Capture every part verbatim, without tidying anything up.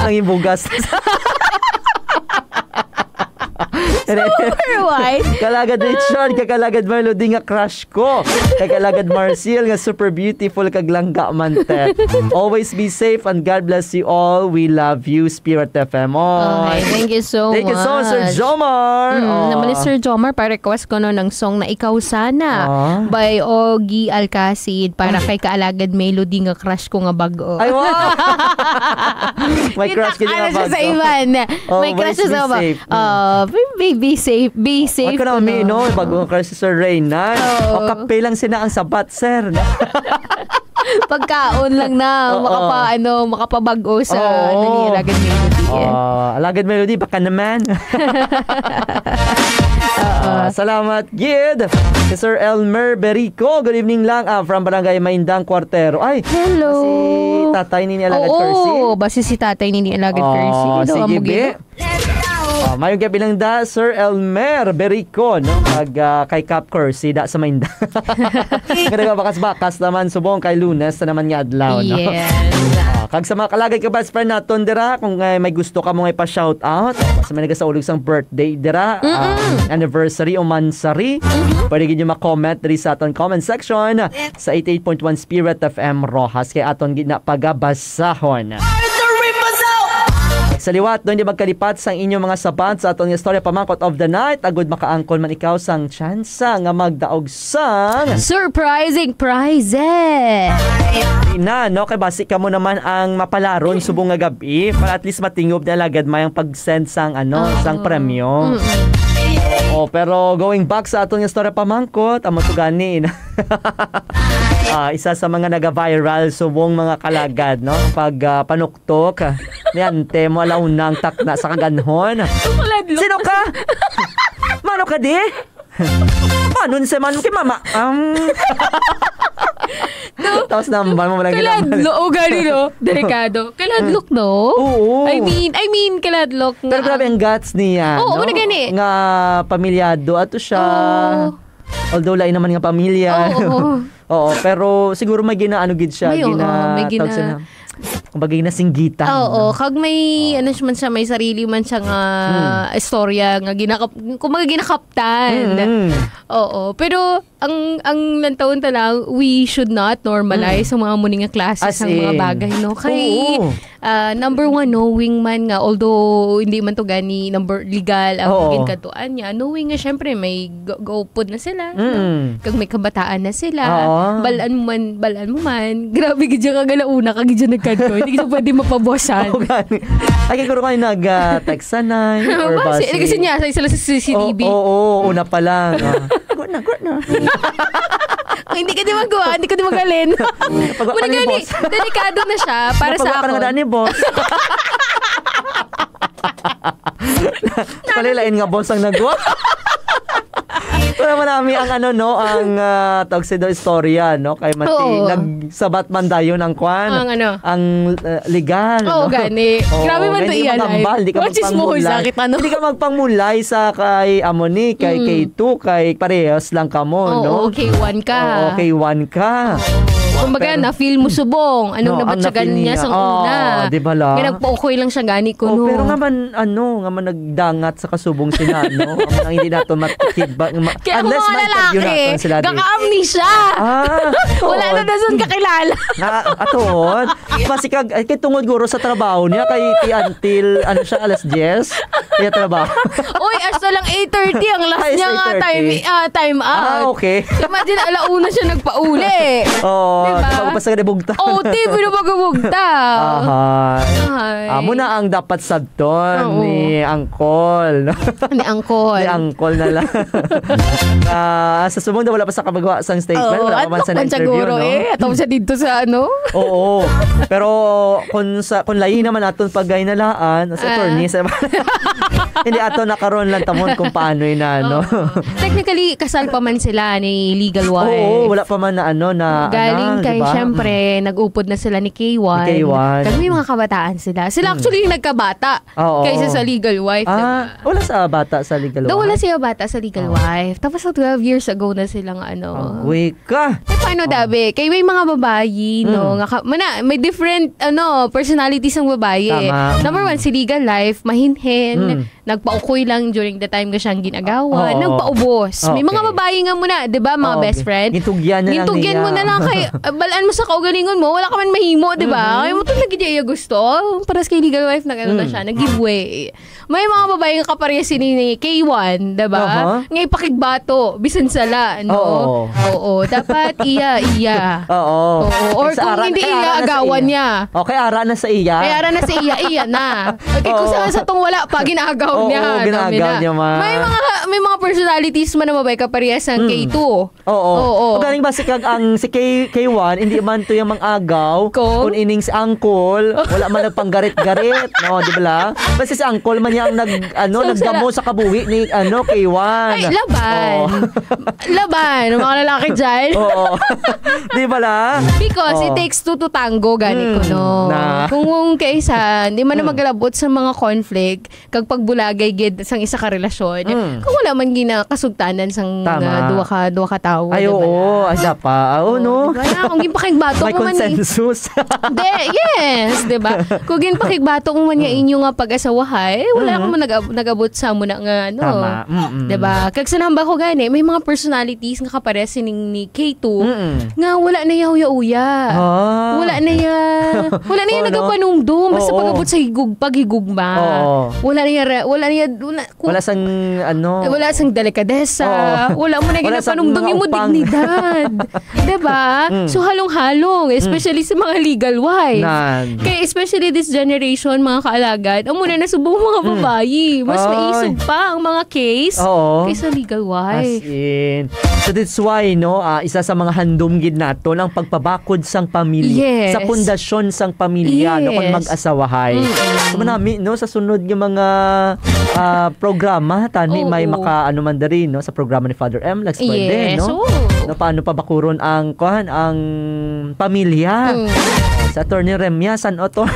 Ang imbugas. Super wide. Kalagad Richard, kag Kalagad Melody nga crush ko. Kag Kalagad Marcel nga super beautiful kag langga man te. Always be safe and God bless you all. We love you, Spirit F M. Oy. Okay, thank you so Thank you so much, Sir much. Jomar. Mm, Oh. naman ni Sir Jomar, pa-request ko no ng song na Ikaw Sana Ah. by Ogie Alcacid para kay Kaalagad Melody nga crush ko nga bago. Ay, wow! May crush ka Kita niya ano siya sa bago. iban. Oh, May crush always siya sa be iban. safe. Oh, be, be, be safe. Be safe Ako na, to, mi, no? no? Bago ang crush si Sir Reynald. Oo. O, kape lang sila ang sabat, sir. Pagkaon lang na, Oo. makapa-, ano, makapabag-o sa, Oo. ano, ni Alagad Melody, eh. Oh, Alagad Melody, baka naman. Oo. Ah, salamat, Gid. Si Sir Elmer Berico, good evening lang, ah, from Barangay Maindang, Cuartero. Ay, Hello. si tatay ni Alagad Oo, Percy. basi si tatay ni Alagad Oh, Percy. Daw sige, amo Bi. gid. Ah, mayong gabi lang da, Sir Elmer Berico, no? Kag, ah, kay Cap Percy, da sa Maindang. Nga nagabakas-bakas naman, subong kay Lunes na naman nga adlaw, no? Yes. Ah, kag sa mga kalagay ka best friend naton dira, kung, eh, may gusto ka mo nga ipa-shout out, basta may nagasaulog sang birthday dira, ah, Mm-mm. anniversary o mansary, Mm-hmm. pwede gid nyo ma-comment diri sa aton comment section sa eighty-eight point one Spirit F M Roxas. Kay aton gid na pagabasahon. Sa liwat, no, hindi magkalipat sang inyong mga sabat sa aton istorya pamangkot of the night, agud makaangkon man ikaw sang tsansa nga magdaog sang Surprising prizes! Di na, no? Kay basi kamo naman ang mapalaron subong nga gabi para at least matingob na lagad may ang pag-send sang, ano, Oo. sang premyo. Mm-mm. Oh, pero going back sa aton istorya pamangkot, amo to gani. Ah, isa sa mga naga-viral subong mga kalagad, no? Pag, ah, panuktok, ni ante mo alaw nang takna sa kaganhon. Kaladlok. Sino ka? Mano ka di? Paano sa man kay mama? Um. No. Tapos nambal mo lang Kaladlo, o gani, no? Delikado. Kaladlok, no? Oo. I mean, I mean, kaladlok Pero nga grabe ang guts niya, Oo, no? wala gani. Nga pamilyado ato siya. Oo. Although lain naman nga pamilya. Oo, oo. Oo, pero siguro may ginaano gid siya, May, oo, gina-, may tawag gina- sila, kumbaga, ginasinggitan, Oo, no? kag may, Oo. ano siya man siya, may sarili man siya nga Hmm. istorya nga ginakap-, kumbaga, ginakaptan. Mm. Oo, pero ang, ang lantawon ta lang, we should not normalize Mm. ang mga muni nga klase As sang mga in, bagay, no? Kay, oo. ah, number one, knowing man nga, although hindi man to gani number legal ang Oo. ginkantuan niya, knowing nga, syempre, may gu-, guupod na sila, no? Mm. Kag may kabataan na sila, Oo. balaan mo man, balaan mo man, grabe gid siya kagalauna, kag gid siya nagkanto. Hindi siya pwede mapabuwasan. Oo, gani. Ay, kay kuro kayo nag, ah, text sanay, or Mama, si, basi. kasi niya, sa isa lang sa C C T V. Oo, oo, una pa lang, ah. Go na, go na. Hindi ka di magawa, hindi ka di magalin. Pag Muna wala ni gani, boss. delikado na siya para sa Napagawa ka na nga akon. daan ni boss. Palilain nga boss ang nagwa. Pero marami ang ano, no, ang, ah, tawag sa daw istorya, no, kay Mati, Oo. nagsabat man dayon ang kwan, Ang ano? ang, ah, legal, Oo, no? gani. Oo, Grabe man to hindi ka i-alive. magambal, hindi ka Which is more magpangmulay. sakit, ano? Hindi ka magpangmulay sa kay amo ni, kay Mm. K two, kay parehas lang kamo, Oo, no? K one ka. Oo, K one ka. Kumbaga, Pero na-feel mo subong. Anong No, ang nabatyagan na-feel niya niya. sang Oo, una? di ba lang? Nga nagpaukoy lang siya gani Oh, kuno. pero nga man, ano, nga man nagdangat sa kasubong sina, no? Ang hindi nato matikibang, ma-, Kaya ang unless mga ma-interview lalaki, naton sila, di. gaka-amnesia. Ah, Wala na atuon. na sun kakilala. Na, atuon. Basi kag, ay, kay tungod guro sa trabaho niya, kay ti-, until, ano siya, alas diyes, iya trabaho. Uy, hasta lang eight thirty ang last Ay, niya nga eight thirty. time, ah, time out. Ah, okay. Imagine, ala una siya nagpauli. Oo, Diba? di ba, basta ka nabugta. O T, pero magabugta. Ahay. Ahay. Amo na ang dapat sabton Oo. ni Angkol. Ni Angkol. Ni Angkol na lang. Ah, sa subong na wala pa sa kabagawa sang statement, Oo, wala pa man adlok sa man interview, siguro no? eh. Atong siya dito sa ano? Oo. Pero kung sa, kung lain naman aton pagkainalaan, sa Ah. attorney, sa Hindi, ato na karon lang tamon kung paano yun na, no? Oo. Technically, kasal pa man sila ni Legal Wife. Oo, wala pa man na ano, na Galing ano, kay, di ba? Syempre, nag-upod na sila ni K one. Ni K one. Kag may mga kabataan sila. Sila Hmm. actually yung nagkabata Oo. kaysa sa Legal Wife, Ah, diba? wala sa bata sa Legal Daw wala Wife? siya bata sa Legal Oo. Wife. Tapos sa twelve years ago na silang ano. Agoy ka. Eh, paano, Oh. dabi? Kay may mga babayi, no, Mm. nga ka-, mana, may different, ano, personalities ang babayi. Tama. Number one, si Legal Life, mahinhin, Mm. nagpaukoy lang during the time nga siyang ginagawa, Oo. nagpaubos. May mga Okay. babayi nga muna, di ba, mga Oo, best gi-, friend? gintugyan na lang Gintugyan mo niya. na lang kay, ah, balaan mo sa kaugalingon mo, wala ka man mahimo, di ba? Mm. Ay, mo to lagi di iya gusto. Parang kay Legal Wife, nag-ano na Mm. siya, nag-give way. May mga babae nga kaparehas sini ni K one, diba? Aha. Nga ipakigbato, bisan sala, no? Oo. Oo, dapat iya, iya. Oo. Oo, or Sa kung ara-, hindi kay iya, ara na sa agawan iya. niya. Okay, ara na sa iya. Kay ara na sa iya, iya na. Okay, kung Oo. sa, sa tong wala pa, ginaagaw Oo, niya, no, ginagaw mina? niya man. May mga, may mga personalities man na babae kaparehas ang Mm. K two. Oo. Oo. Ang galing ba si kag-, ang si K-, K one, hindi man to yung mang-agaw, Kung? kung ining si Angkol, wala man nagpanggarit-garit, no, di ba la? Basta si Angkol man niya ang nag-, ano, So, nagdamo sila sa kabuhi ni, ano, K one. Ay, laban. Oo. Laban, mga lalaki dyan. Oo. Di ba la? Because Oo. it takes two to tango, gani Mm, ko, no? na. Kung, kung kaisa, di man na Mm. magalabot sa mga conflict, kag pagbulagay gid sang isa ka relasyon, Mm. kung wala man ginakasugtanan sang, Tama. ah, duha ka, duha ka tawo, Ay, di ba oo. la? Ay, dapa. Ah, oo, Oo, no? di ba la? Kung ginpakigbato May mo man ni-, consensus. Di, yes, di ba? Kung ginpakigbato mo man nga Mm. inyo nga pag-asawahay, wala Mm. ka man nag-ab-, nag-abot sa muna nga, ano. Tama. Mm-mm. Di ba? Kag sa nahambal ko gani, may mga personalities nga kapares sining ni K two Mm-mm. nga wala na iya uya-uya. Ah. Wala na iya, wala na iya Oo, no? nagapanumdum basta Oo. pag-abot sa higug-, paghigugma. Oo. Wala na iya re-, wala na iya, wala, ku-, Wala sang, ano, wala sang delikadesa, Oo. wala mo na Wala sang ginapanumdum mga yung upang. dignidad. Diba? Mm. So, halong-halong, Mm. especially sa mga legal wife. Nan. Kay especially this generation, mga kaalagad, amo na nasubong mga Mm. babayi. Mas Ay. maisog pa ang mga case Oo. kaysa legal wife. As in. So that's why, no, ah, isa sa mga handom gid naton ang pagpabakod sang pamilya, Yes. sa pundasyon sang pamilya, no, kung Yes. mag-asawahay. Mm-mm. So, manami, no, sa sunod nga mga, ah, programa, tani may Oo. maka, ano man diri, no, sa programa ni Father M, Lex Yes, Verde, no? oo. No, paano pabakuron ang, kuwan, ang pamilya? Mm. Sa Attorney Remya, san-o to?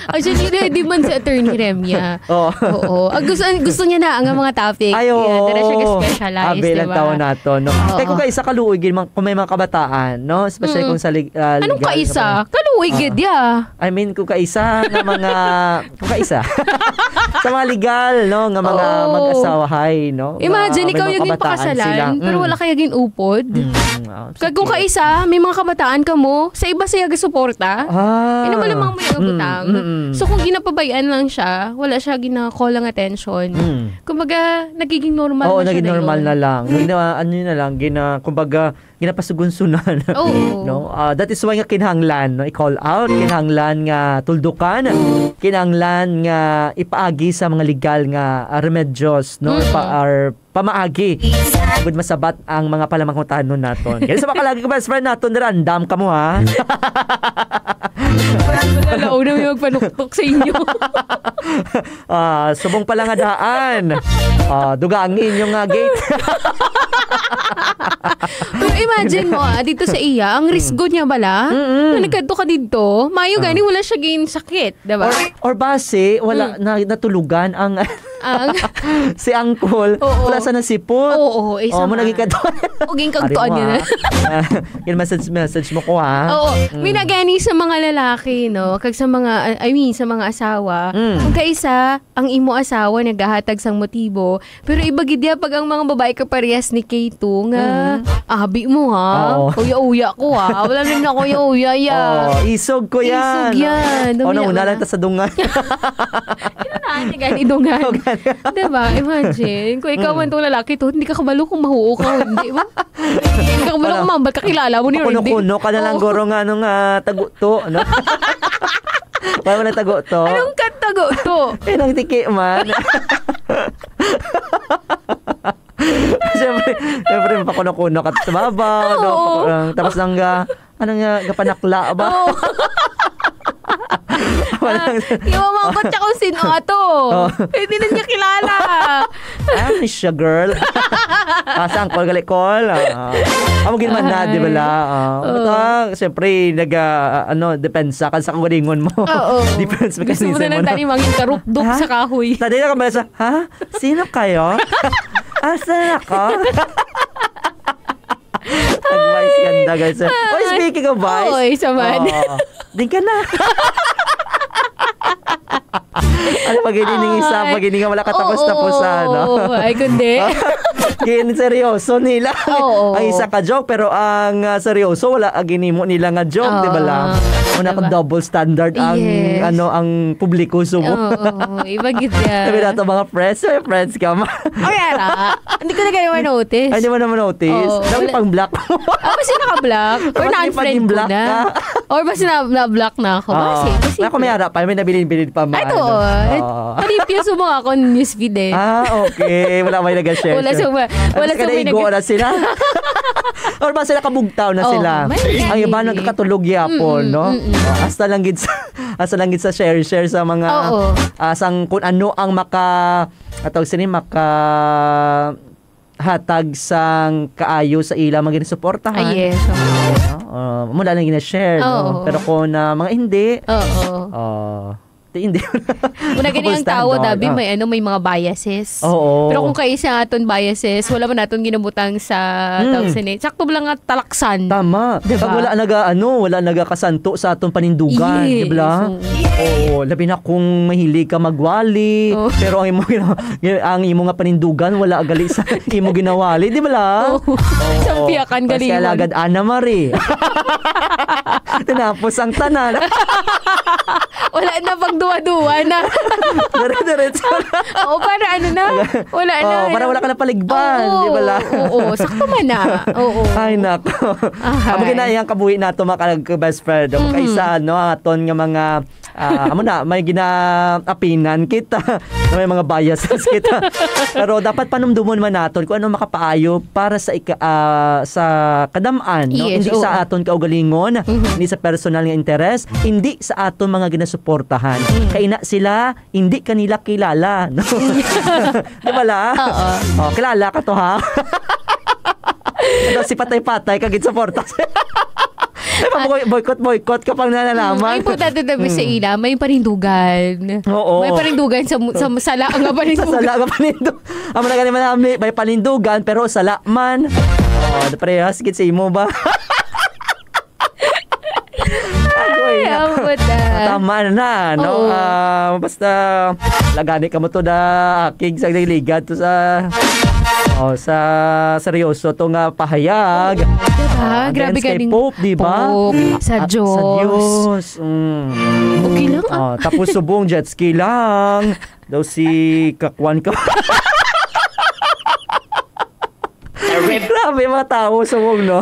Actually, ready man si Attorney Remya. Oo. Oo. Ah, gusto, gusto niya na ang mga topic. Ay, oo. Yeah, dala siya ka-specialize, Abi lang diba? Taon nato, no? Oo. Kaya kung kaisa kaluoy, gid, mang-, kung may mga kabataan, no? Especially Mm. kung sa lig-, ah, Anong legal kaisa? na Kaluoy, gid, Ah. yeah. I mean, kung kaisa nga mga, kung kaisa. Sa mga legal, no? Nga mga Oo. mag-asawahay, no? Imagine, Nga may ikaw mga yung kabataan ginpakasalan, sila. pero Mm. wala kaya ginupod. Mm, ah, Kag kung sige. kaisa, may mga kabataan ka mo, sa iba siya gasuporta. Ah. Yun naman ang mga Mm, butang. mm, mm. So, kung ginapabayaan lang siya, wala siya gina-call ang attention. Mm. Kumbaga, nagiging normal Oo, na siya naging na normal yun. na lang. Yun na, ano yun na lang, gina-, kumbaga, ginapasugunsunan. Oo. No? Ah, that is why nga kinahanglan, no? I-call out, kinahanglan nga tuldukan, kinahanglan nga ipaagi sa mga legal nga, ah, remedyos, no? Mm. Pa-, or pamaagi. Good masabat ang mga palamangkutanon naton. Kaya sa mga kalagi ko, best friend naton, dira, andam ka mo, ha? Wala, una may magpanuktok sa inyo. Ah, subong pala nga daan. Ah, dugangi inyo nga gate. Pero imagine mo, ah, dito sa iya, ang risgo niya bala, Mm-mm. na nagkadto ka dito, mayo Ah. gani wala siya gin sakit, diba? Or, or base, wala Mm. na, natulugan ang Ang si Angkol, Oo. wala sa nasipot. Oo, isa Oh, mo nga. naging kadto. O, ging kagtuan Ari mo, niya na. ha? Ah, yun, message, message mo ko, ha? Oo. Mm. May nagani sa mga lalaki, no? Kag sa mga, I mean, sa mga asawa. Mm. Kung kaisa, ang imo asawa nagahatag sang motibo, pero iba gid ya pag ang mga babae kaparehas ni K two nga, Mm. "Abi mo, ha? Oo. Uya-uya ko, ha? Wala naman ako uya-uya, ya." Oh, isog ko yan. Isog yan. Oh, Dumi nauna na lang ba? ta sa dungan. Yun na, ate, gani dungan. Oh, gani. Diba? Imagine, kung ikaw Mm. man tong lalaki to, hindi ka kabalo kung mahuo ka o hindi ba? Hindi ka kabalo Ano? kung mambat kakilala mo ni Randy. Pakuno-kuno ka na lang, Oo. guro, nga, ano, nga, tago to, ano? Wala mo na tago to. Anong kat tago to? Eh, nang tiki man. Siyempre, siyempre, mapakuno-kuno ka sa babaw, no? Oo. Paku-, ah, tapos lang ga, ano nga, gapanakla ba? Oo. Iwamangkot siya kung sino ato. Oh. Hindi na niya kilala. Ah, miss siya, girl. Asa ang call, gali call? Ah. Amo gid man na, di ba la? Ah. Oo. But, ah, siyempre, nag, ah, ano, depensa ka sa kaugalingon mo. Oo. Defense Gusto mo mechanism na mo lang na. Tani mangin karupdok Ha? sa kahoy. Tadi na ka ba sa, ha? Sino kayo? Asa na ako? Ang Vice ganda, guys. Oy, speaking of Vice. Oy, samad. Oo. Din ka na. Ano, pag hindi ning isa, Ay. pag hindi nga wala katapos-tapusan, no? Oo. Ay, kundi. Gin seryoso nila. Oo. Ang isa ka joke, pero ang, ah, seryoso, wala ang ginimo nila nga joke, di ba lang? Oo. Una ka Diba? double standard ang, Yes. ano, ang publiko, sumo. Oo, iba gid yan. Sabi nato, mga friends, may friends ka, ma. Ay, ara. Hindi ko na kayo ma-notice. Ay, di mo naman notice? Oo, Dami wala. pang black. Ah, basta naka-block. Or Mas na-unfriend ko ipag-block na. ka. Or basta na, na-block na ako. Oo. Basi, basi Ako may harap pa. May nabilin-bilin pa Ay, mga to. ano. Oo. Palimpyo sa mga akong newsfeed eh. Ah, okay. Wala may nag-share. Wala sa, wala Basta sa may naigo nag- na sila. Or basta nakabugtaw na Oo, sila. may Ang iba nag- nagkakatulog yapon, Mm-mm, no? mm-mm. Hasta lang gid sa, hasta lang gid sa share-share sa mga, Oo. ah, sang kung ano ang maka, atawag sini, maka hatag sang kaayo sa ila mga ginasuportahan. Ah, yes, oo. No? Uh, mula lang gina-share, no? Oo. Pero kung, ah, mga hindi, Oo. ah, di, hindi. Una gani ang Basta tao, doon, dabi, ah. may ano, may mga biases. Oo. Pero kung kaisa aton biases, wala man naton ginabutang sa Hmm. tawag sa ni-, sakto lang nga talaksan. Tama. Diba? Pag wala naga, ano, wala nagakasanto sa aton panindugan, Yes, di ba? oo. Oo, labi na kung mahilig ka magwali, Oo. pero ang imo gina-, ang imo nga panindugan wala gali sa imo ginawali, di ba la? Oo. Oo. Sampiakan Mas galingon. Kay Alagad Ana Marie. Tinapos ang tanan. Wala na pagduwa-duwa na. Dire-diretso na. Oo, para ano na? Wala na. Oh, para wala ka na paligban, Oo, di ba la? oo, sakto man na. Oo. Ay, nako. Ahay. Amo gina iyang kabuhi nato, mga kalag-, best friend. Kung Mhm. kaisa, no, aton nga mga, ah, amo na, may ginaapinan kita, na may mga biases kita. Pero dapat panumdumon man naton kung ano makapaayo para sa ika-, ah, sa kadam-an, no? Yes, Hindi oo. sa aton kaugalingon, Mhm. hindi sa personal nga interes, hindi sa aton mga ginasuportahan. Mm. Kay ina sila, hindi ka nila kilala, no? Di ba la? Oo. Oh, kilala ka to, ha? Ano, si patay-patay ka ginsuporta. Ay, pa-, boy-, boycott, boycott ka pang nalalaman. Mm, ang importante daw sa Mm. ila, may panindugan. Oo. May panindugan sa mu-, sa sala nga Sa panindugan. sala nga panindu-, amo na gani manami, may panindugan, pero sala man. Oh, parehas gid sa imo ba? Agoy Ay, na. ambot, ah. Tama na, no? Oo. Ah, basta, lagani ka mo to na akig sa ligad to sa, oh, sa seryoso to nga pahayag. Diba? Ah, Grabe against kay ganing Pope, di ba? Pope, sa Ah, sa Diyos. Diyos. Mm. Okay lang, ah. Ah, tapos subong jet ski lang. Daw si kakwan ka. Grabe, mga tawo, subong, no?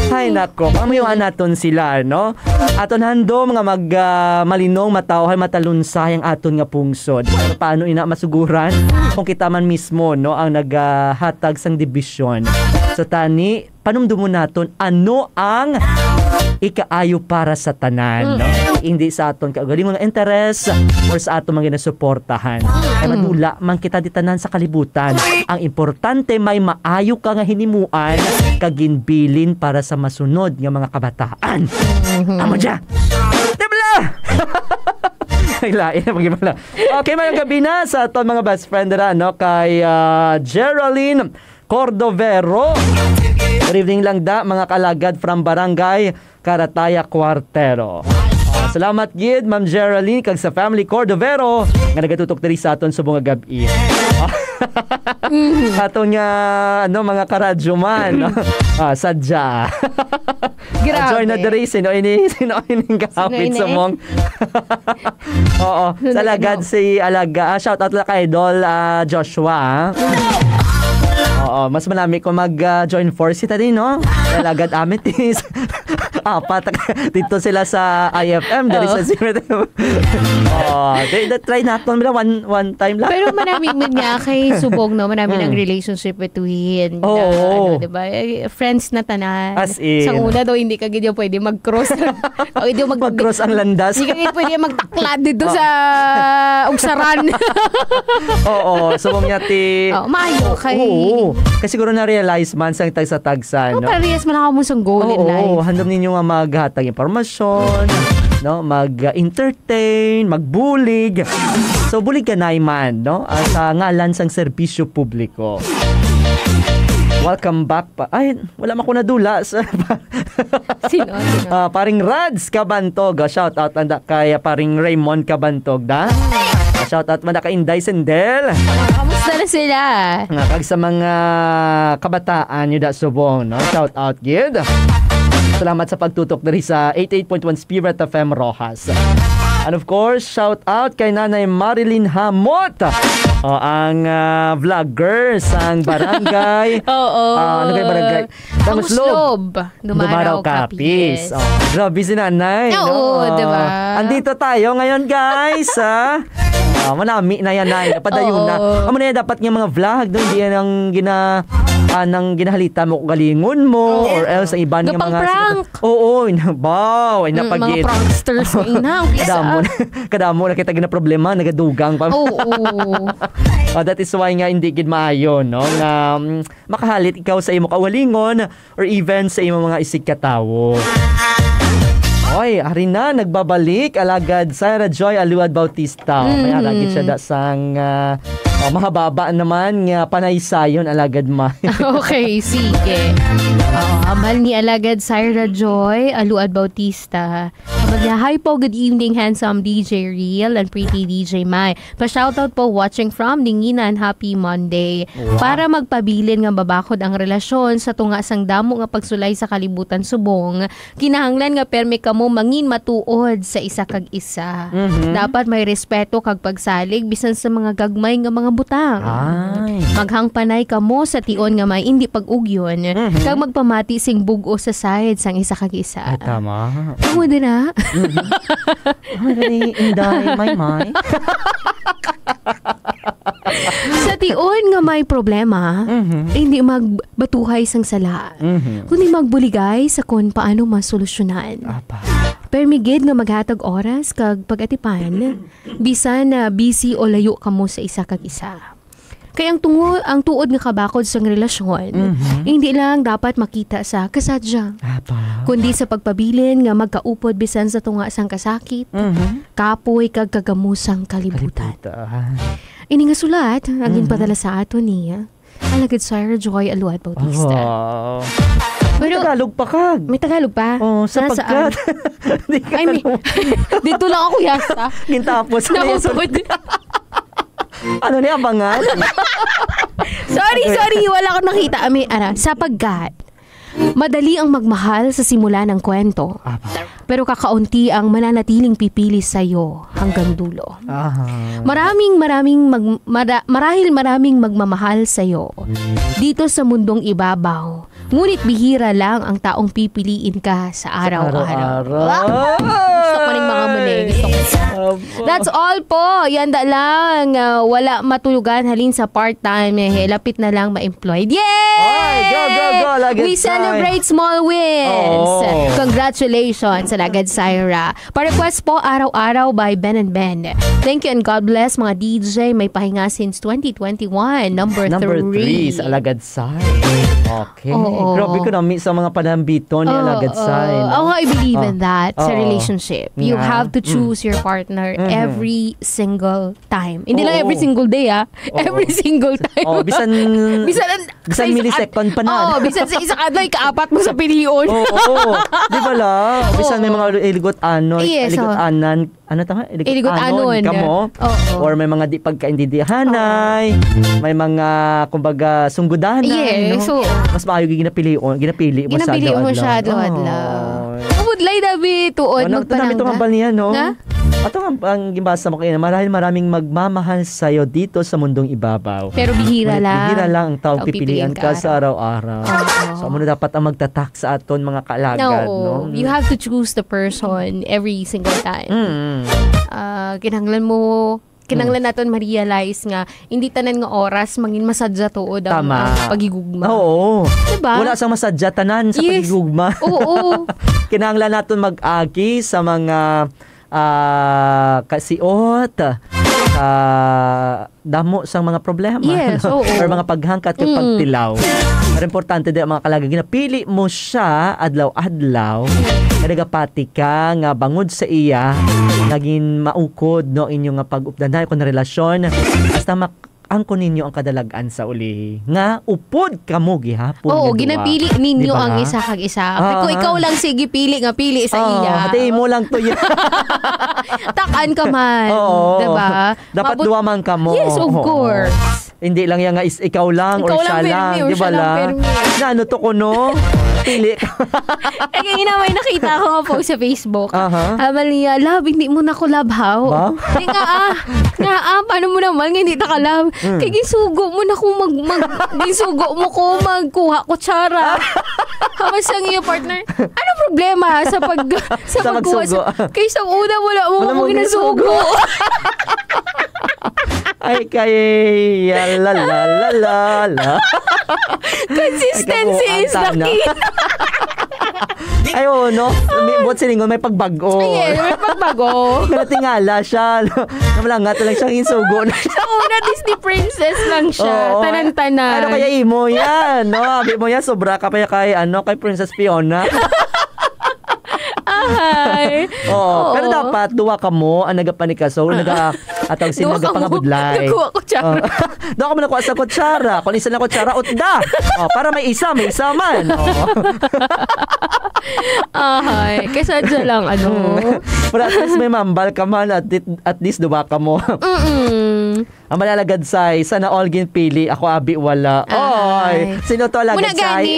Ay, nako. Pamayuan naton sila, no? Aton handom nga mag, ah, malinong matawhay, matalunsay ang aton nga pungsod. Pero paano ina masuguran kung kita man mismo, no, ang naghatag sang dibisyon? Sa tani, panumdumon naton ano ang ikaayo para sa tanan, no? Mm. Hindi sa aton kaugalingon nga interes or sa aton mga ginasuportahan. Mm. Kay madula man kita di tanan sa kalibutan. Ang importante, may maayo ka nga hinimuan kag ginbilin para sa masunod nga mga kabataan. Mhm. Amo dya! Di ba la? Ay, lain na pag-ibala. Okay, mayong gabi na sa aton mga best friend dira, no? Kay, ah, Geraldine Cordovero. Good evening lang da, mga kalagad from Barangay Karataya Cuartero. Ah, salamat gid, Ma'am Geraldine, kag sa family Cordovero nga nagatutok diri sa aton subong nga gab-i. Aton nga, ano, mga karadyo man, no? Ah, sadya. Grabe. Join na diri, sino ini, sino ini nga Sino hapit ini? sa mong Oo, Ano sa na, alagad ano? si Alaga, ah, shout out lang kay Idol, ah, Joshua, ah. Oo, mas malami kung mag, ah, join force kita din, no? Sa alagad Amethyst. apat. Dito sila sa I F M, dali Oo. sa zero. Oh, they, they try naton nila one, one time lang. Pero marami man nga kay subong, no? Marami Mm. ng relationship between Oo, na, oo. ano, di ba? Eh, friends na tanan. As in. Sa una daw, hindi ka gid pwede mag-cross. O, hindi mag- Mag-cross ang landas. Hindi ka gid pwede magtaklad dito Ah. sa Ugsaran. Oo, subong niya ti Oh, maayo kay Oo. Kasi siguro na-realize man sang tagsa-tagsa, Oh, no? parehas man ako mo sang goal in Oo, life. Handom ninyo nga maghatag impormasyon, no? Mag-entertain, magbulig. So, bulig ka na man, no? Ah, sa ngalan sang serbisyo publiko. Welcome back pa. Ay, wala man ko nadula sa Sino? Sino? Ah, paring Rads Kabantog. Ah, shout out lang da kay, ah, paring Raymond Kabantog da. Ah, shout out man da kay Inday Sendel. Kamusta na sila? Nga kag sa mga kabataan nyo da subong, no? Shout out gid. Salamat sa pagtutok diri sa eighty-eight point one Spirit F M Roxas. And of course, shout out kay Nanay Marilyn Hamot. O, ang, ah, vlogger sang barangay. Oo. Ah, ano kay barangay? Tamuslob. Tamuslob. Dumaraw Dumaraw Capiz. Capiz. Oh, grabe si Nanay, Oo, no? di ba? Andito tayo ngayon, guys, ha? Ah, manami na yan, Nay. Napadayon na. Oo. Amo na yan, dapat nga mga vlog, no? Hindi yan ang gina-, ah, nang ginahalita mo kung galingon mo, Oo. or else ang iba nga Gapang mga prank. Oo, ina-, baw, ay Mm, mga napagid. pranksters na ina, ang bisa. Kadamo na, kadamo na kita ginaproblema, nagadugang pa. Oo. Ah, that is why nga hindi gid maayo, no? Nga, mm, makahalit ikaw sa imo kaugalingon or even sa imo mga isigkatawo. Oy, ari na, nagbabalik, Alagad Sarah Joy Aluad Bautista. May Mm. aragid siya da sang, ah, oh, mahababa naman nga panaysayon, Alagad May. Okay, sige. Oh, hambal ni Alagad Sarah Joy Aluad Bautista. Sabi niya, "Hi po, good evening, handsome D J Real and pretty D J Mai. Pa-shoutout po, watching from Dinginan, happy Monday." Wow. Para magpabilin nga mabakod ang relasyon sa tunga sang damo nga pagsulay sa kalibutan subong, kinahanglan nga permi kamo mangin matuod sa isa kag isa. Mhm. Dapat may respeto kag pagsalig bisan sa mga gagmay nga mga butang. Ay. Maghangpanay kamo sa tion nga may indi pag-ugyon, Mhm. kag magpamati sing bug-os sa side sang isa kag isa. Ay, tama. Amo din na. Mhm. Ano ni Inday, Maymay? Sa tion nga may problema, Mhm. hindi magbatuhay sang sala, Mhm. kundi magbuligay sa kon paano masolusyonan. Apa. Permi gid nga maghatag oras kag pag-atipan, bisan na busy o layo kamo sa isa kag isa. Kay ang tungo-, ang tuod nga kabakod sang relasyon, Mhm. hindi lang dapat makita sa kasadya, Apa. kundi sa pagpabilin nga magkaupod bisan sa tunga sang kasakit, Mhm. kapoy kag kagamusang kalibutan. Kalibutan. Ini nga sulat, ang Mhm. ginpadala sa aton ni Alagad Sarah Joy Aluad Bautista. Wow. Pero May Tagalog pa kag. May Tagalog pa? Oh, Nasaan? sapagkat. Di ka Ay, may, alam. dito lang ako, yasta. Gintapos na yung Nahutod. Ano ni abangan? Sorry, Okay. sorry, wala ko nakita. Ami, ara, sapagkat madali ang magmahal sa simula ng kwento, Apa. pero kakaunti ang mananatiling pipili sa'yo hanggang dulo. Aha. Maraming, maraming mag-, mara-, marahil maraming magmamahal sa'yo dito sa mundong ibabaw, ngunit bihira lang ang taong pipiliin ka sa Sa araw-araw. araw-araw. Ah! Gusto ko ning mga muli. Gusto ko. Apo. That's all po. Yanda lang. Ah, wala matulugan halin sa part-time. Eh, lapit na lang ma-employed. Yay! Ay, go, go, go, Alagad We Sai. celebrate small wins. Oo. Congratulations, Alagad Syra. Pa-request po, Araw-Araw by Ben and Ben. Thank you and God bless, mga D J. May pahinga since twenty twenty-one. Number Number three. three sa Alagad Sai. Okay. Oo. Grabe ko nami sa mga panambiton ni Oo, Alagad Sai, oo. no? Ako, I believe in Ah. that sa Oo. relationship. You Nga. have to Mm. choose your partner Mhm. every single time. Hindi lang Oo. every single day, ah. Oo. Every single time. Oh, bisan, Bisan ang, bisan sa isa ka-, millisecond pa na. Oo, bisan sa isa ka adlaw, ikaapat mo sa pilion. Oo, oo. Di ba la? Bisan may Oo. mga iligot anon, Yes, iligot oo. anan, ano tama? Iligot Iligot anon anon. kamo? Oo. Or may mga di pagkaintindihanay, Oo. may mga, kumbaga, sunggudanay, Yes, no? oo. Mas maayo gid ginapilion, ginapili mo sa Ginapili mo adlaw-adlaw. siya adlaw-adlaw. Oo. Mabudlay, dabi, tuod, Ano, ito namin magpanangga. itong hambal niya, no? Ha? Ato nga ang gibasa mo kayo, "Marahil maraming magmamahal sa'yo dito sa mundong ibabaw. Pero bihira Ngunit lang. bihira lang ang taong Taong pipilian pipilian ka ka sa araw-araw." araw-araw. Oo. So, amo na dapat ang magtatak sa aton mga kaalagad, Oo. no? You have to choose the person every single time. Mm. Ah, kinahanglan mo, kinahanglan Mm. naton ma-realize nga hindi tanan nga oras mangin masadya tuod ang, Tama. ang paghigugma. Oo. Diba? Wala sang masadya tanan sa Yes. paghigugma. Oo. Kinahanglan naton mag-agi sa mga, ah, kasiot, sa damo sang mga problema, Yes, no? oo. Or mga paghangkat kag Mm. pagtilaw. Pero importante di ang mga kaalagad, ginapili mo siya adlaw-adlaw, nga nagapati ka nga bangod sa iya, naging maukod, no, inyo nga pag-updanay kung relasyon, basta mak-, angkon ninyo ang kadalag-an sa uli, nga upod kamo gihapon Oo, nga duwa. ginapili ninyo Di ba ang nga? isa kag isa. Kay kung Aha. ikaw lang sige pili nga pili sa Ah, iya. hati mo lang to yun. Takan ka man, Oo. diba? Dapat Mabut- duwa man kamo. Yes, of Oo. course. Hindi lang yan nga is ikaw lang or Ikaw lang siya lang, pirmi or di ba siya lang lang? pirmi. Na ano to kuno? Pili ka. Eh, kanina may nakita ako nga post sa Facebook. Aha. Sabi niya, "Love, hindi mo na ko love, how?" Ba? Di nga, ah, nga, ah, paano mo naman nga hindi ta ka love? Mm. Kay ginsugo mo na ko mag, mag, ginsugo mo ko magkuha kutsara. Hamas ang iyo partner, ano problema sa pag, sa Sa pagkuha sa, magsugo. kay sa una wala mo Wala mo mo ginasugo. ginasugo. Ay, kay, ya, la, la, la, la, la. Consistency Ay, is the kabuuan key. sana. Ay, oo, no? May, buot silingon, may pagbago. Ay, eh, may pagbago. Kaya tingala siya, no? Namalanga lang siya, ginsugo na siya. Sa una, Disney princess lang siya. Oo. Tanan-tanan. Ano kaya imo yan, no? Abi mo yan, sobra ka pa kay, ano, kay Princess Fiona. Ahay. Oo. Oo. Pero dapat, duwa ka mo ang nagapanikaso, Ah. naga-, atawag sin Duwa ka mo. nagapangabudlay. Nagkuha ko, tsara. Oo. Duwa ka mo nakuha sa kutsara. Kung isa na kutsara, utda. Oh, para may isa, may isa man. Oo. Ahay. Kaysa dyan lang, ano. Hmm. Pero at least may mambal ka man, at, at least duwa ka mo. Mm-mm. Ang malalagad say, sana all ginpili, ako abi wala. Ay. Oy, sino to, Muna alagad say? gani,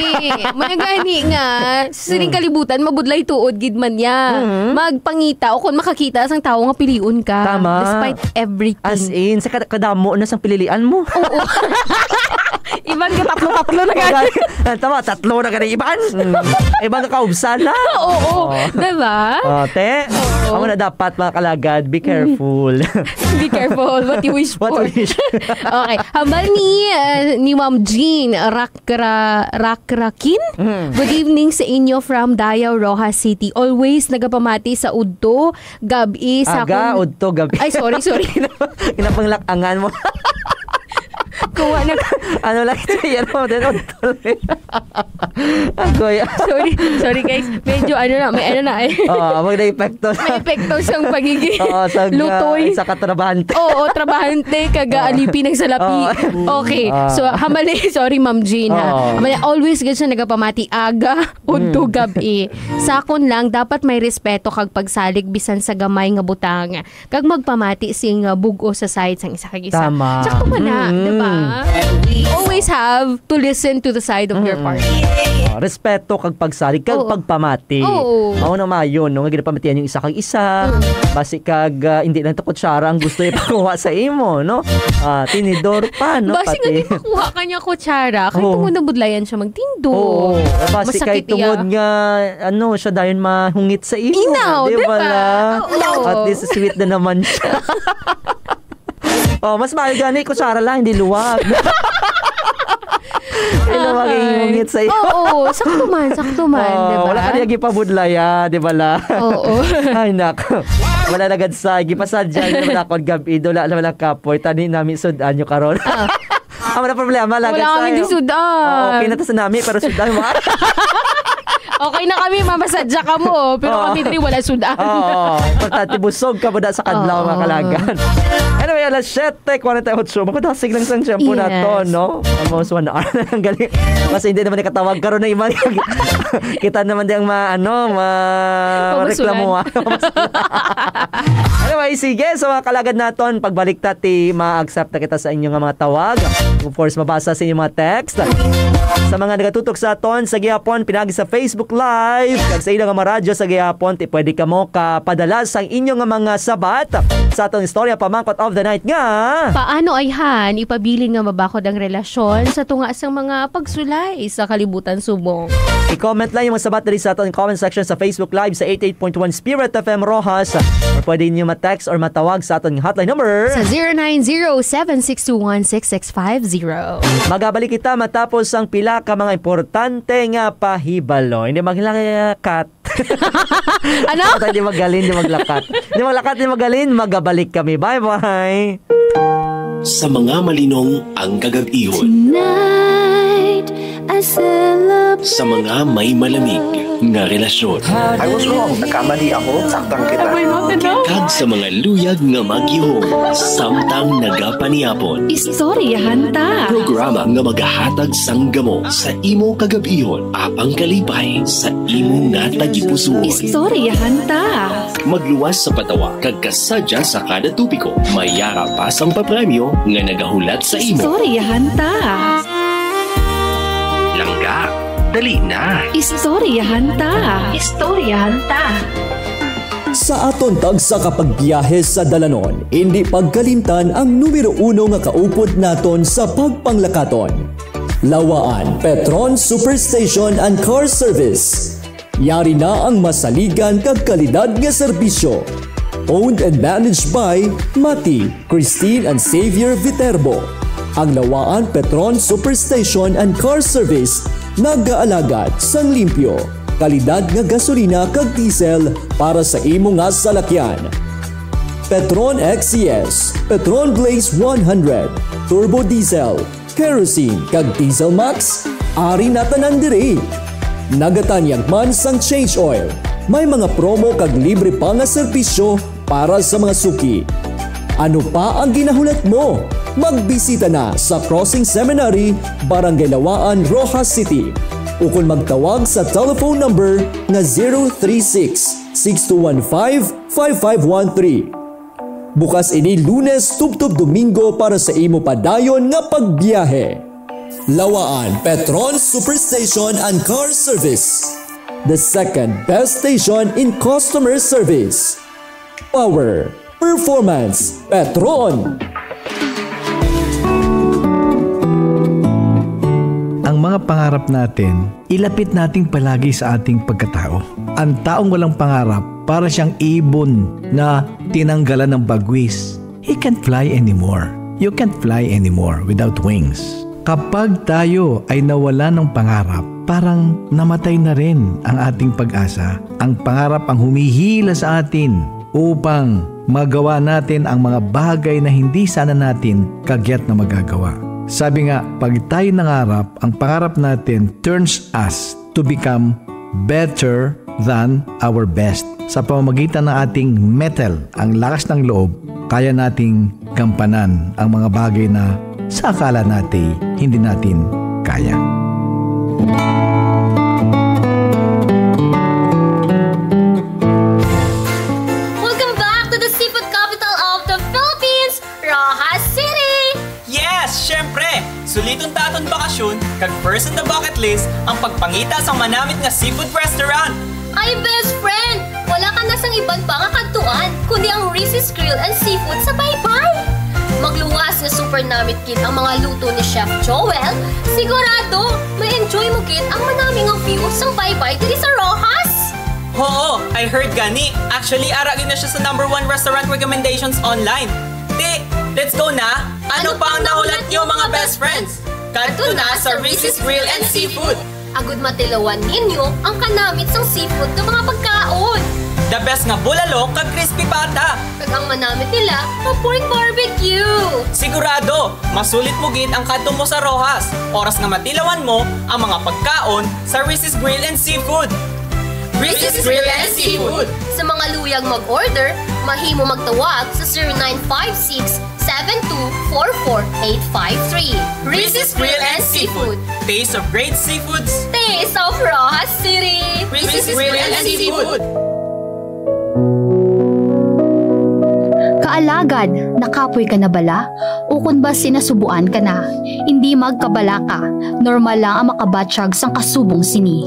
muna gani nga, sa sining Mm. kalibutan, mabudlay tuod gid man niya. Mm. Magpangita o kung makakita sang tawo nga pilion ka. Tama. Despite everything. As in, sa kada-, kadamo na sang pililian mo. Oo. Iban ka tatlo-tatlo na gani. Tama, tatlo na gani iban. Mm. Iban ka kaubsan na. Oo, Oo. diba? Oh, te, Oo. amo na dapat, mga kalagad, be careful. Be careful what you wish What for. you wish. Okay. Hambal ni, uh, ni Ma'am Jean Rakra-, Rakrakin. Mm. Good evening sa inyo from Dayaw, Roxas City. Always nagapamati sa udto, gab-i, sa Aga, akong udto, gab-i. Ay, sorry, sorry. Ginapanglakangan mo. Kuha na. Ano lang ito, yan mo, din udto. Agoy. Sorry, sorry guys. Medyo ano na, may ano na eh. Oo, mag-epekto. May epekto siyang pagiging Oo, sa, lutoy. sa katrabahante. Oo, trabahante, kaga Oo. alipin ang salapi. Oo. Okay, Oo. so, hamali, sorry, Ma'am Jean, ha. Oo. Hamali, always gid siya nagapamati, aga, udto, Mm. gab-i. Sakon lang, dapat may respeto kag pagsalig bisan sa gamay nga butang. Kag magpamati sing, uh, bug-os sa side sang isa kag isa. Tama. Sakto man na, Mm. di ba? Always have to listen to the side of your Mm. partner. Ah, respeto kag pagsalig kag Oo. pagpamati. Oo. Mao na mayo, no, nga ginapamatian yung isa kag isa. Mm. Basi kag, ah, hindi lang to kutsara ang gusto ipakuha sa imo, no? Ah, tinidor pa, no? Basi nga Pati gipakuha ka niya kutsara, kay Oo. tungod nabudlayan siya magtindog. Oo. Basi Masakit kay tungod iya. nga, ano, siya dayon mahungit sa imo, Inaw, di di ba ba? lang? Oo. At least sweet na naman siya. Oh, mas maayo gani, kutsara lang, hindi luwag. Hindi luwag ang Ay. ngungit sa iyo. Oo, sakto man, sakto man, Oo, di ba? wala ka niya gipabudlaya, di ba la? Oo. Ay, nako. Wala na gad sa, gipasadya, di ba, ako ang gabi, wala na walang kapoy, tani nami sud-an nyo karon. Ah. Ang wala problema, lagad Wala kami sa'yo. di sud-an. Oo, okay na to sa nami, pero sud-an mo. Okay na kami, mamasadya ka mo, oh. Pero Oo. kami diri wala sud-an. Oo, importante busog ka ba da sa kadlaw, Oo. mga kalagan? Anyway, alas siyete kwarenta y ocho, mapadasig lang sang tiyempo Yes. nato, no? Almost one hour na lang gali. Kasi hindi naman nakatawag karon na iman. Kita naman di ang ma-, ano, ma-, Pabasulan. reklamuhan. Anyway, sige, so mga kalagad naton, pagbalik ta ti ma-accept na kita sa inyo nga mga tawag. Of course, mabasa sa inyong mga text. Sa mga nagatutok sa aton sa gihapon, pinagi sa Facebook Live, kag sa ilang mga radyo sa gihapon, ti pwede kamo kapadala sang inyo nga mga sabat sa aton istorya pamangkot of the night nga. Paano ayhan ipabilin nga mabakod ang relasyon sa tunga sang mga pagsulay sa kalibutan subong? I-comment lang yung mga sabat diri sa aton comment section sa Facebook Live sa eighty-eight point one Spirit F M Roxas. Or pwede niyo ma-text or matawag sa aton hotline number. Sa zero nine zero seven six two one six six five zero. Magabalik kita matapos ang pila ka mga importante nga pahibalo. Hindi maglakat. Ano? Hindi magalin, hindi maglakat. Hindi maglakat, hindi magalin. Magabalik kami. Bye-bye. Sa mga malinong ang kagab-ihon. Tonight, I celebrate. Sa mga may malamig nga relasyon. I was wrong. Nagkamali ako. Saktan kita. Kag sa mga luyag nga magihom samtang nagapanihapon. Istoryahan ta. Programa nga magahatag sang gamo sa imo kagab-ihon, apang kalipay sa imo nga tagipusoon. Istoryahan ta. Magluwas sa patawa kag kasadya sa kada topiko. May yara pa sang papremyo nga nagahulat sa imo. Istoryahan ta. Langga, dali na. Istoryahan ta. Istoryahan ta. Sa aton tagsa ka pagbiyahe sa dalanon, indi pagkalimtan ang numero uno nga kaupod naton sa pagpanglakaton. Lawaan, Petron Superstation and Car Service. Yari na ang masaligan kag kalidad nga serbisyo. Owned and managed by Mati, Christine, and Xavier Viterbo. Ang Lawaan Petron Superstation and Car Service nagaalagad sang limpyo, kalidad nga gasolina kag diesel para sa imo nga salakyan. Petron X C S, Petron Blaze one hundred, Turbo Diesel, Kerosene, kag Diesel Max, ari na tanan diri. Nagatanyag man sang change oil. May mga promo kag libre pa nga serbisyo para sa mga suki. Ano pa ang ginahulat mo? Magbisita na sa Crossing Seminary, Barangay Lawaan, Roxas City, ukon magtawag sa telephone number nga zero three six, six two one five, five five one three. Bukas ini Lunes tubtob Domingo para sa imo padayon nga pagbiyahe. Lawaan Petron Superstation and Car Service. The second best station in customer service. Power, performance, Petron. Ang mga pangarap natin, ilapit natin palagi sa ating pagkatao. Ang taong walang pangarap, para siyang ibon na tinanggalan ng bagwis. He can't fly anymore. You can't fly anymore without wings. Kapag tayo ay nawala ng pangarap, parang namatay na rin ang ating pag-asa. Ang pangarap ang humihila sa atin upang magawa natin ang mga bagay na hindi sana natin kagyat na magagawa. Sabi nga, pag tayo nangarap, ang pangarap natin turns us to become better than our best. Sa pamamagitan ng ating mettle, ang lakas ng loob, kaya nating gampanan ang mga bagay na sa akala natin hindi natin kaya. Welcome back to the seafood capital of the Philippines, Roxas City! Yes, syempre! Suliton ta aton bakasyon, kag first on the bucket list ang pagpangita sang manamit nga seafood restaurant. Ay, best friend! Wala ka na sang iban pa nga kadtuan, kundi ang Reese's Grill and Seafood sa Baybay. Magluwas nga super namit gid ang mga luto ni Chef Joel. Sigurado, may enjoy mo gid ang manami nga view sang Baybay diri sa Roxas. Oo, I heard gani. Actually, ara gid na siya sa number one restaurant recommendations online. Ti, let's go na! Ano pa ang nahulat niyo, mga best friends? Kadto na sa Reese's Grill and Seafood. Agud matilawan ninyo ang kanamit sang seafood nga mga pagkaon. The best nga bulalo kag crispy pata. Kag ang manamit nila nga pork barbecue. Sigurado, masulit mo gid ang kadto mo sa Roxas, oras nga matilawan mo ang mga pagkaon sa Reese's Grill and Seafood. Reese's Grill and Seafood. Sa mga luyag mag-order, mahimo magtawag sa zero nine five six, seven two four four eight five three. Reese's Grill and Seafood. Taste of great seafoods. Taste of Roxas City. Reese's Grill and Seafood. Kaalagad, nakapoy ka na bala? Ukon ba sinasubuan ka na? Indi magkabalaka, normal lang ang makabatyag sang kasubong sini.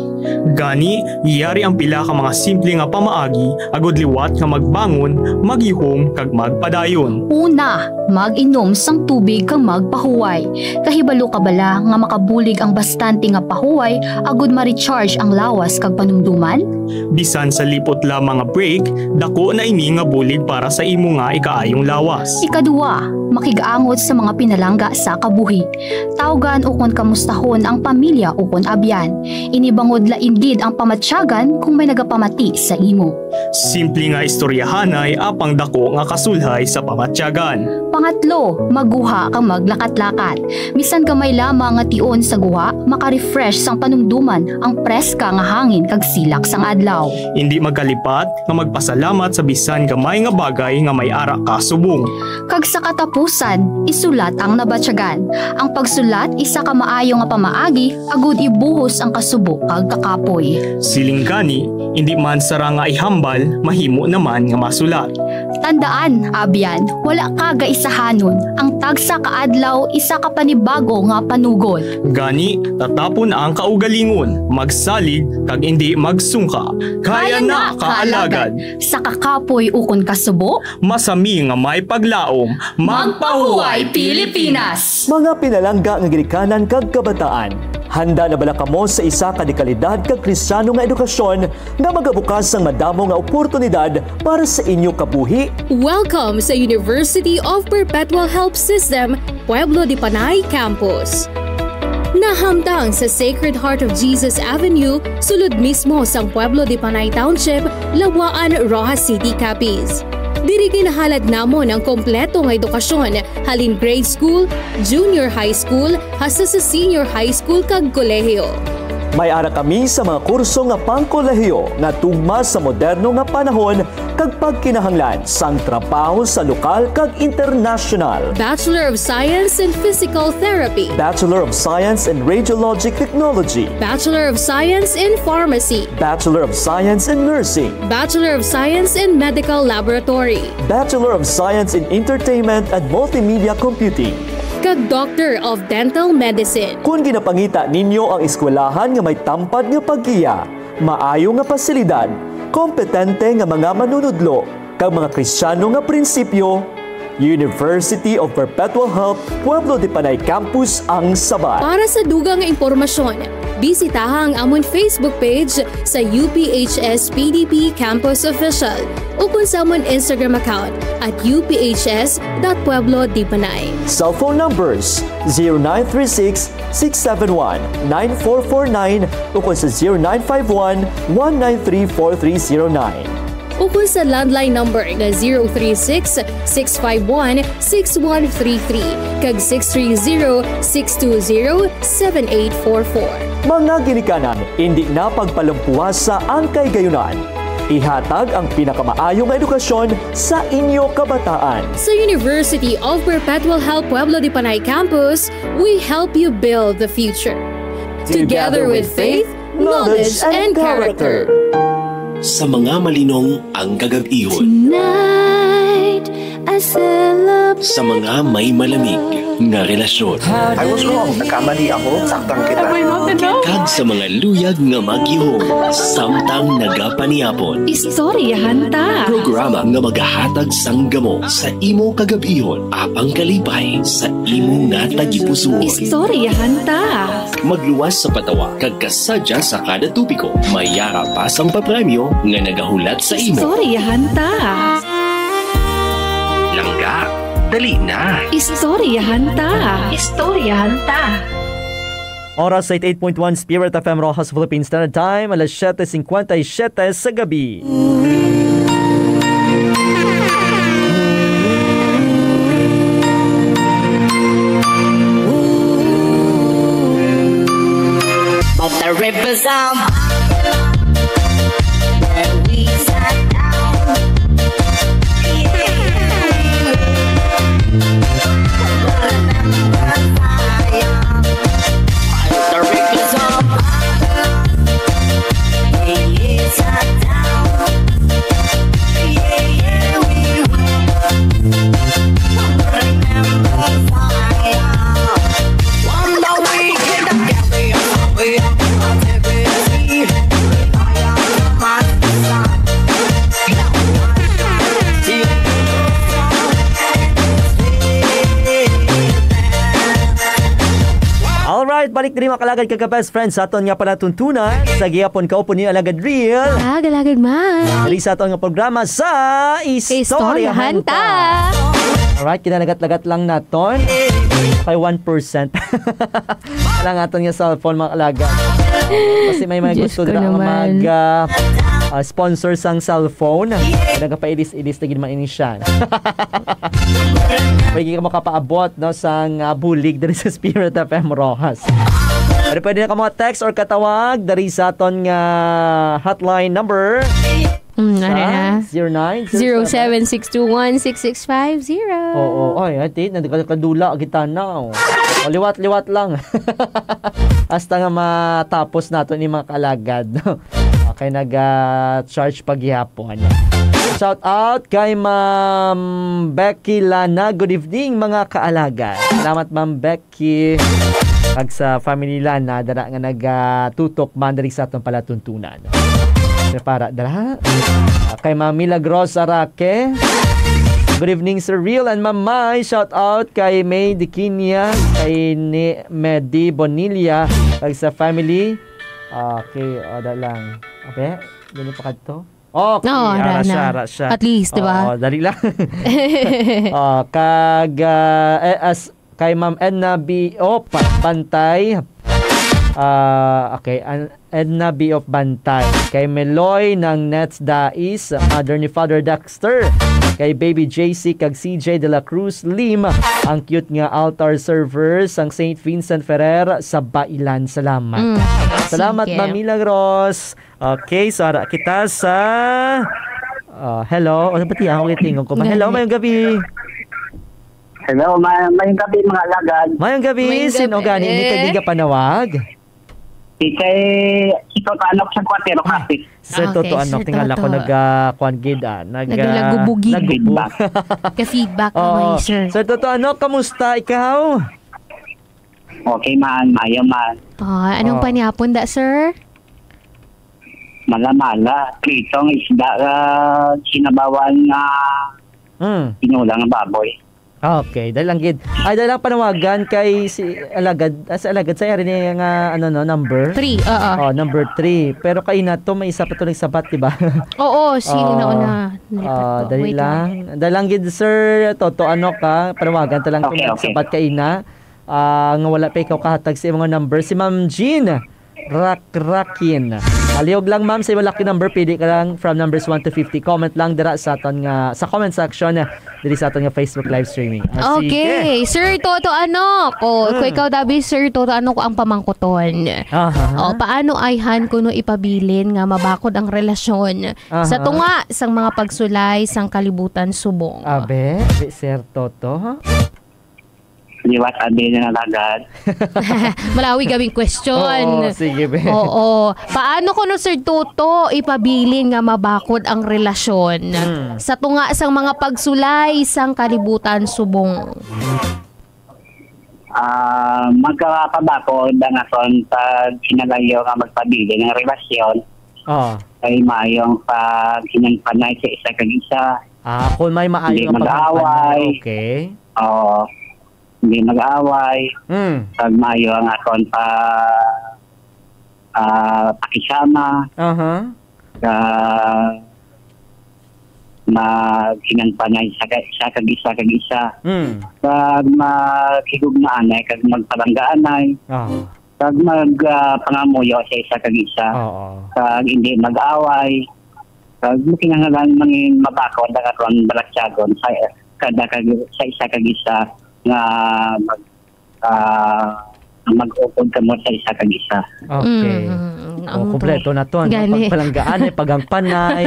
Gani, yari ang pila ka mga simple nga pamaagi agud liwat nga magbangon, maghihom, kag magpadayon. Una, mag-inom sang tubig kag magpahuway. Kahibalo ka bala nga makabulig ang bastante nga pahuway agud ma-recharge ang lawas kag panumdoman? Bisan sa lipot lamang nga break, dako na ini nga bulig para sa imo nga ikaayong lawas. Ikaduha, makig-angot sa mga pinalangga sa kabuhi. Tawgan ukon kamustahon ang pamilya ukon abyan. Ini bangod lain gid ang pamatyagan kung may nagapamati sa imo. Simple nga istoryahanay apang dako nga kasulhay sa pamatyagan. Pangatlo, magguha kag maglakat-lakat. Bisan gamay lamang nga tion sa guha, maka-refresh sang panumdoman ang preska nga hangin kag silak sang adlaw. Indi magkalipat nga magpasalamat sa bisan gamay nga bagay nga may ara ka subong. Kag sa katapusan, isulat ang nabatyagan. Ang pagsulat isa ka maayo nga pamaagi agud ibuhos ang kasubo kag kakapoy. Siling gani, indi man sara nga ihambal, mahimo naman nga masulat. Tandaan, abyan, wala ka gaisahanon. Ang tagsa ka adlaw, isa ka panibago nga panugod. Gani, tatapon ang kaugalingon, magsalig, kag indi magsungka. Kaya na, kaalagad! Sa kakapoy ukon kasubo, masami nga may paglaom. Magpahuway, Pilipinas! Mga pinalangga nga ginikanan kag kabataan, handa na bala kamo sa isa ka dekalidad kag Kristiyano nga edukasyon nga magabukas sang madamo nga oportunidad para sa inyo kabuhi? Welcome sa University of Perpetual Help System, Pueblo de Panay Campus. Nahamtang sa Sacred Heart of Jesus Avenue, sulod mismo sang Pueblo de Panay Township, Labuan, Roxas City, Capiz. Diri ginahalad namon ang kompleto nga edukasyon, halin grade school, junior high school, hasta sa senior high school kag kolehiyo. May ara kami sa mga kurso nga pangkolehiyo nga tugma sa moderno nga panahon kag pagkinahanglan sang trabaho sa lokal kag internasyonal. Bachelor of Science in Physical Therapy. Bachelor of Science in Radiologic Technology. Bachelor of Science in Pharmacy. Bachelor of Science in Nursing. Bachelor of Science in Medical Laboratory. Bachelor of Science in Entertainment and Multimedia Computing. Kag Doctor of Dental Medicine. Kon ginapangita ninyo ang eskwelahan nga may tampad nga paggiya, maayo nga pasilidad, kompetente nga mga manunudlo, kag mga Kristiyano nga prinsipyo, University of Perpetual Help, Pueblo de Panay Campus ang sabat. Para sa dugang nga impormasyon, bisitaha ang amon Facebook page sa U P H S P D P Campus Official ukon sa amon Instagram account at U P H S dot pueblo de Panay. Cellphone numbers, zero nine three six, six seven one, nine four four nine ukon sa zero nine five one, one nine three, four three zero nine. Ukon sa landline number nga zero three six, six five one, six one three three kag six three zero, six two zero, seven eight four four. Mga ginikanan, indi na pagpalumpuwasa ang kahigayunan. Ihatag ang pinakamaayo nga edukasyon sa inyo kabataan. Sa University of Perpetual Help Pueblo de Panay Campus, we help you build the future. Together with faith, knowledge, and character. Sa mga malinong ang kagab-ihon. Tonight, I celebrate. Sa mga may malamig nga relasyon. I was wrong. Nagkamali ako. Saktan kita. Have I not enough? Kag sa mga luyag nga maghihom samtang nagapaniapon. Istoryahan ta. Programa nga magahatag sang gamo sa imo kagab-ihon, apang kalipay sa imo nga tagipusoon. Istoryahan ta. Magluwas sa patawa kag kasadya sa kada topiko. May ara pa sang papremyo nga nagahulat sa imo. Istoryahan ta. Langga, dali na. Istoryahan ta. Istoryahan ta. Oras, eighty-eight point one Spirit F M Roxas Philippine Standard Time, alas siyete cincuenta y siete sa gabi. But the rivers of where we sat down. Remember fire. The rivers of fire. Yeah, yeah, sat down. Yeah, yeah, we will. Remember fire. Balik diri, mga kalagad, kag best friend sa aton nga palatuntunan. Sa gihapon, kaupod niyo, Alagad Real. Kag Alagad Man. Diri sa aton nga programa sa Istoryahan Ta. Alright, kinalagat-lagat lang naton. Kay one percent. Lang aton nga cellphone, mga kalagad. Kasi may mga Diyos gusto ko dira nga naman. mag, ah, ah, sponsor sang cellphone. Nagapailis-ilis na gid man ini siya. Pwede ka makapaabot, no, sang, ah, bulig diri sa Spirit F M Roxas. Pero pwede na ka mga text or katawag diri sa aton nga hotline number. Mm, ano Sa na? zero nine zero seven six two one six six five zero. Oo, ay, ati, nagkadula kita na, oh. O, liwat-liwat lang. Hasta nga matapos nato ni mga kalagad, no? Okay, nag, ah, charge paghihapon. Shout out kay Ma'am Becky Lana. Good evening, mga kaalagad. Salamat, Ma'am Becky. Kag sa family Lana, dara nga nagatutok man diri sa atong palatuntunan. Prepara, dara. Ah, kay Ma'am Milagros Araque. Good evening, Sir Real and Ma'am Mai. Shout out kay May Diquinia, kay ni Medi Bonilla, kag sa family. Okay, o, da lang. Abe, dili pa kadto. Okay, Oo, ara ara siya, na. ara siya. At least, di ba? Oo, dali lang. Ah, kag, ah, eh, as, kay Ma'am Edna B. Op Bantay. Ah, okay, an-, Edna B. Op Bantay. Kay Meloy ng Nets Dais, mother ni Father Dexter. Kay Baby J C kag C J de la Cruz Lim, ang cute nga altar server sang Saint Vincent Ferrer sa Bailan. Salamat. Mm, Salamat, sige. Ma'am Milagros. Okay, so ara kita sa, ah, hello. O, ba't yan? Ako yung tingog ko ba? Hello, Gani. mayong gabi. Hello, ma-, mayong gabi, mga alagad. Mayong gabi, Mayong sino gabi. gani? Hindi ka di ka panawag? Si kay, si Toto Anok sa Kuwatero, Ay, Kapit. Si Sir Okay, Toto Anok, Sir tingala ko Toto. nag, ah, kwan gid, ah, nag, ah, Naglagubugi. nagubog. Feedback. Ka-feedback Oo. naman, sir. Sir Toto Anok, kamusta ikaw? Okay man, mayo man. Ah, anong Oh. panyapon da, sir? Mala-mala. Pritong isda, ah, sinabawan nga Hmm. tinulang nga baboy. Okay, dahil lang gid. Ay, dahil lang panawagan kay si Alagad, ah, si Alagad, sa area niya nga, ano, no, number? Three, oo. Oh, number three. Pero kaina to, may isa pa to nagsabat, di ba? Oo, si Oh, una-una. Nalipat oh, po. dali Wait lang. lang. Dahil lang gid, Sir Toto, ano ka? Panawagan ta lang kung Okay, okay. nagsabat kaina. Ah, nga wala pa ikaw kahatag sa imong number. Si Ma'am Jean Rakrakin. Aliyog lang, ma'am, sa imong lucky number, pili ka lang from numbers one to fifty. Comment lang dira sa aton nga, sa comment section, eh, diri sa aton nga Facebook live streaming. Ah, Okay, sige. Sir Toto Anok. O, Hmm. kung ikaw, Dabi, Sir Toto Anok, ang pamangkuton. Aha. O, paano ayhan kuno ipabilin nga mabakod ang relasyon Aha. sa tunga sang mga pagsulay sang kalibutan subong? Abe, di, Sir Toto, ha? Liwat abi na nalagad. Malawi gaming question. Oo, sige, be. Oo. Paano kuno, Sir Toto, ipabilin nga mabakod ang relasyon Hmm. sa tunga sang mga pagsulay sang kalibutan subong? Ah, magkakabakod ang aton pag hinalayo nga magpabilin ang relasyon Oo. kay maayong paghinangpanay sa isa kag isa. Ah, kung may maayo Hindi nga mag-away. paghinangpanay, okay. Oo. Hindi mag-away. Mm. Pag maayo ang aton pa, ah, pakisama. Aha. Sa maghinangpanay sa ka-, sa kag isa, kag isa. Mm. Pag maghigugmaanay, kag magpalanggaanay. Ah. Kag mag, ah, pangamuyo sa isa kag isa. Oo. Kag hindi mag-away. Kag kinahanglan mangin mabakod ang aton balatyagon sa kada kag, sa isa kag isa nga mag, ah, mag-upod kamo sa isa kag isa. Okay. Mm, mm, O, ang kompleto na to, no? Gani. Pagpalanggaan, eh, paghangpanay,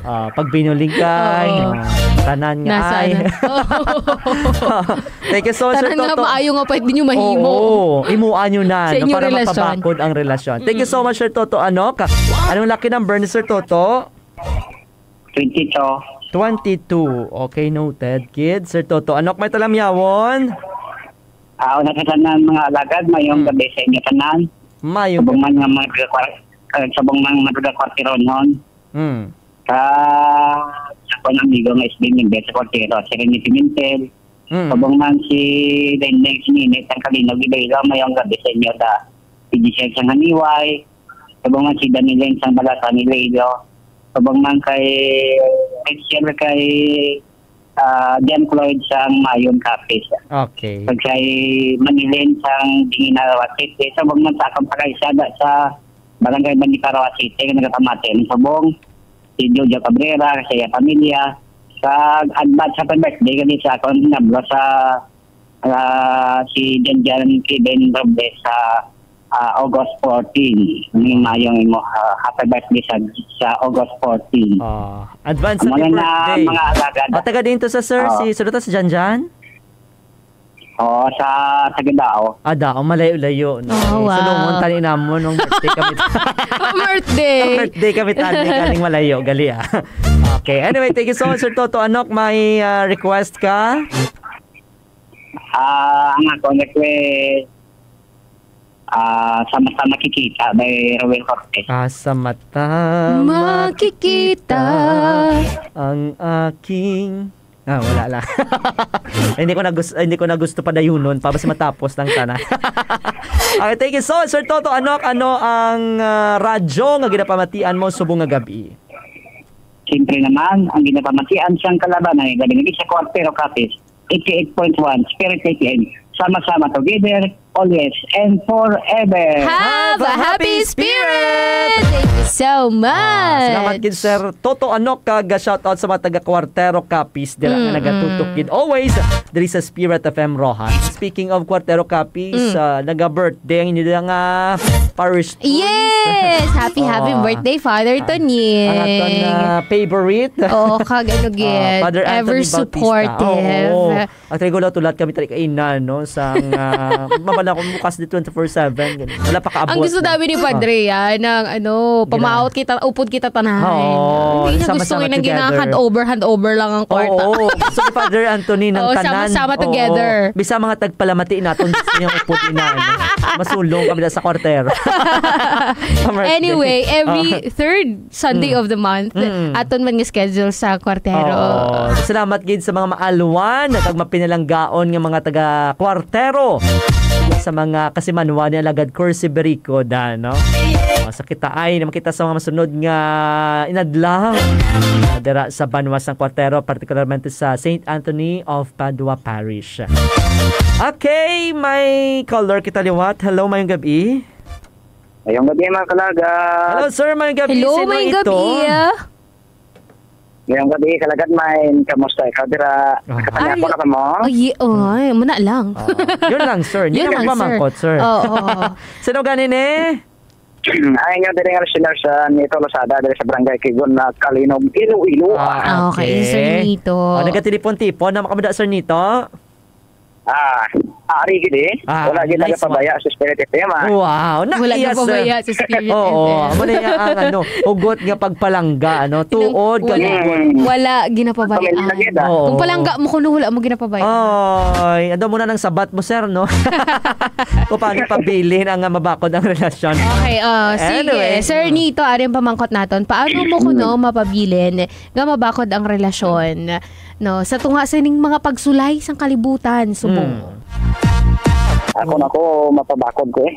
ah, pagbinulingkay, Oo. ah, tanan nga Nasa ay. na? Thank you so much, Sir Tanan nga Toto. maayo nga pwede nyo mahimo. Oo, imuan nyo na, Sa no, inyong para relasyon. mapabakod ang relasyon. Thank you so Mm. much, Sir Toto. Ano ka? Anong lucky number ni Sir Toto? Twenty-two. Twenty-two. Okay, noted, kid. Sir Toto, ano may talamyawon? Ah, una sa tanan, mga alagad, mayong Hmm. gabi sa inyo tanan. Mayong Subong gabi. man nga mga taga-kwar-, ah, subong man nga mga taga-kwartironon. Hmm. Sa, sa akong amigo nga S B member sa Cordero, si Rene Pimentel, Mm. Subong man si Dendeng Sininit sang Kalinog Iloilo, mayong gab-i sa inyo da. Si Giselle sang Haniway, subong man si Danilin sang Balatan Iloilo, subong man kay Rachel kay, ah, John Floyd sang Mayon Capiz. Okay. Kag kay Manilin sang Dingina City, subong man sa akong pakaisada sa Barangay Bandiparawa City, nga nagapamati ang subong, si Jojo Cabrera, sa iya pamilya, kag advance happy birthday kami sa akong hinablo sa, ah, si Janjan Kevin Robles sa, ah, August fourteen. Ni mayong imo, ah, happy birthday sa, sa August fourteen. Ah, advance Amo happy na na birthday. Mga alagad. Ah, taga din to sa sir, Ah. si Sulutas Janjan? Oo, sa taga Dao. Ah, Dao, malayo-layo, no? Ah, Eh, wow. Sulungon tani namon nung birthday kami. Birthday. Ang birthday kami tani, galing malayo, gali, ah. Okay, anyway, thank you so much, Sir Toto Anok. May, ah, request ka? Ah, ang akong request, ah, Sa Mata Makikita by Roel Cortez. Ah, sa mata Makikita. Makikita ang aking Ah, wala lang. Hindi ko na gus-, hindi ko na gusto padayunon pa, basta matapos lang sana. Okay, thank you so much, Sir Toto Anok. Ano ang, ah, radyo nga ginapamatian mo subong nga gabi? Siyempre naman, ang ginapamatian sang kalaban ay gabi sa Kwartero Capiz, eighty-eight point one Spirit F M. Sama-sama together, always and forever. Have a happy spirit! Thank you so much. Ah, salamat gid, Sir Toto Anok, kag, ah, shoutout sa mga taga Kwartero Capiz dira nga Mm, nagatutok mm. gid always diri sa Spirit F M Roxas. Speaking of Kwartero Capiz, Mm. ah, naga-birthday ang inyo dira nga parish priest. Yes! Happy, happy Oh. birthday, Father Ah, Toning. Ang aton, ah, favorite. Oo, kag ano Ah, gid, Father ever Anthony Bautista. supportive. Oo. Actually, gulo tulat kami tayo kainan, no? Sang, ah, mabala ko bukas di twenty-four seven, ganun. Wala pa kaabot, Ang gusto no? namin ni Padre, Ah. ah, ng ano, Gina- pamaot kita, upod kita tanan. Oo, Hindi niya sama-sama gusto yun ang together. gina-hand over, hand over lang ang kwarta. Oo, oo. Gusto ni Father Anthony ng Oo, tanan. sama-sama Oo. together. Bisa mga tagpalamati naton gusto niyang upod ina, no? Masulong kami na sa kwartero. Sa birthday. Anyway, every Ah. third Sunday Mm. of the month, Mm. aton man nga schedule sa kwartero. Oo. Salamat gid sa mga maalwan kag mapinalanggaon nga mga taga kwartero sa mga kasimanwa ni Alagad Corsi Berico, da, no? O, sa kita ay na makita sa mga masunod nga inadlaw, ah, dira sa banwa sang kwartero, partikularmente sa Saint Anthony of Padua Parish. Okay, may caller kita liwat. Hello, mayong gabi. Mayong gabi, mga kalaga. Hello, sir. Mayong gabi. Hello, Sino mayong ito? gabi, ah. Mayong gabi, kalagad, main. Kamusta ikaw dira? Ah. Nakatanya Ay, ko na ka mo? Ay, ay, muna lang. Ah. Yun lang, sir. Hindi Yun ka lang, sir. magpamangkot, sir. Oo, oo. Sino gani ni? Ay, inyo diri nga listener sa Nito Lozada, diri sa Barangay Kigon, na Kalinog, Iloilo. Ah, Ah, okay, okay. Sir Nito. Oh, nagatelepon-tipon na makamada, Sir Nito? Ah, ari gid eh. Ah, Wala gid nice nagapabaya one. sa Spirit F M, ah. Wow, na Wala iya, sir. nagpabaya sa Spirit Oo, F M. amo na iya ang, ano, hugot nga pagpalangga, ano, Tinang-, tuod ka wala, hugot. wala ginapabayaan. Pamilya gid, ah. Oo. Kung palangga mo kuno, wala mo ginapabayaan. Ay, ando mo na ng sabat mo, sir, no? Kung paano pabilin ang, ah, mabakod ang relasyon. Okay, oh, sige. Anyway. Sir Nito, ari ang pamangkot naton. Paano mo kuno mapabilin nga mabakod ang relasyon, no, sa tunga sining mga pagsulay sang kalibutan subong. Mm. Ako na ko mapabakod ko eh.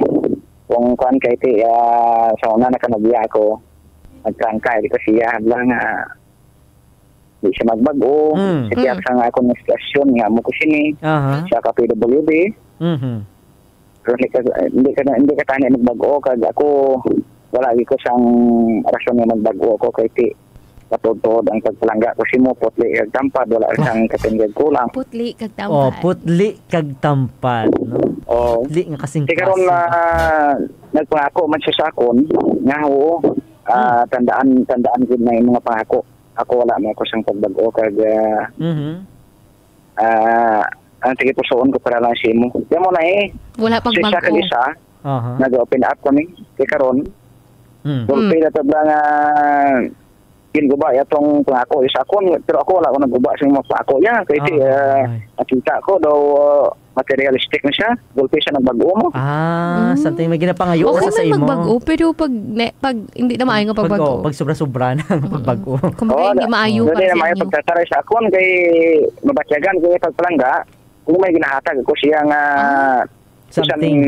Kung kuan kay ti, ah, sa una nakanabya ako, nagkangkay ko siya lang nga di siya magbag-o. Mm. Sa tiyak Mm. sa nga akong sitwasyon nga mo ko sini, Aha. sa ka P W D. Mhm. Pero hindi ka, hindi ka, hindi ka tani magbag-o, kag ako, wala gyud ko sang rason nga magbag-o ako, kay ti, matuod-tuod ang pagpalangga ko simo, putli kag tampad, wala sang katinggag kulang. Putli kag Oh, tampad. putli kag tampad, no? Oh. Putli nga kasing Di karon klase. na nagpangako man siya sa akon, nga oo, ah, Hmm. tandaan, tandaan gid na yung mga pangako. Ako wala man ko sang pagbag-o, kag, ah, Mhm. Ah, ang sige pusoon ko para lang sa imo. Yan mo na eh. Wala pag Sa isa bago. kag isa, Aha. nag-open up kami. Kay karon, Mm. gulpi Mm. na to ba nga ginguba ya tong pangako isa ko, pero ako wala ko nagguba sa mga pangako ya. Kay ti, Ah, ah, ay. nakita ko daw, ah, materialistic na siya. Gulpi siya nagbag-o mo. Ah, Mm. something may ginapangayo Okay sa man imo. magbag-o, pero pag ne-, pag hindi na maayo nga Pag, pagbago. oh, pag sobra-sobra na ang Mm. pagbago. Kumbaga, Oo, hindi na. maayo Hindi para na sa maayo inyo. pagtataray sa akon kay mabatyagan ko yung pagpalangga. Kung may ginahatag ako siya nga, Ah. Something.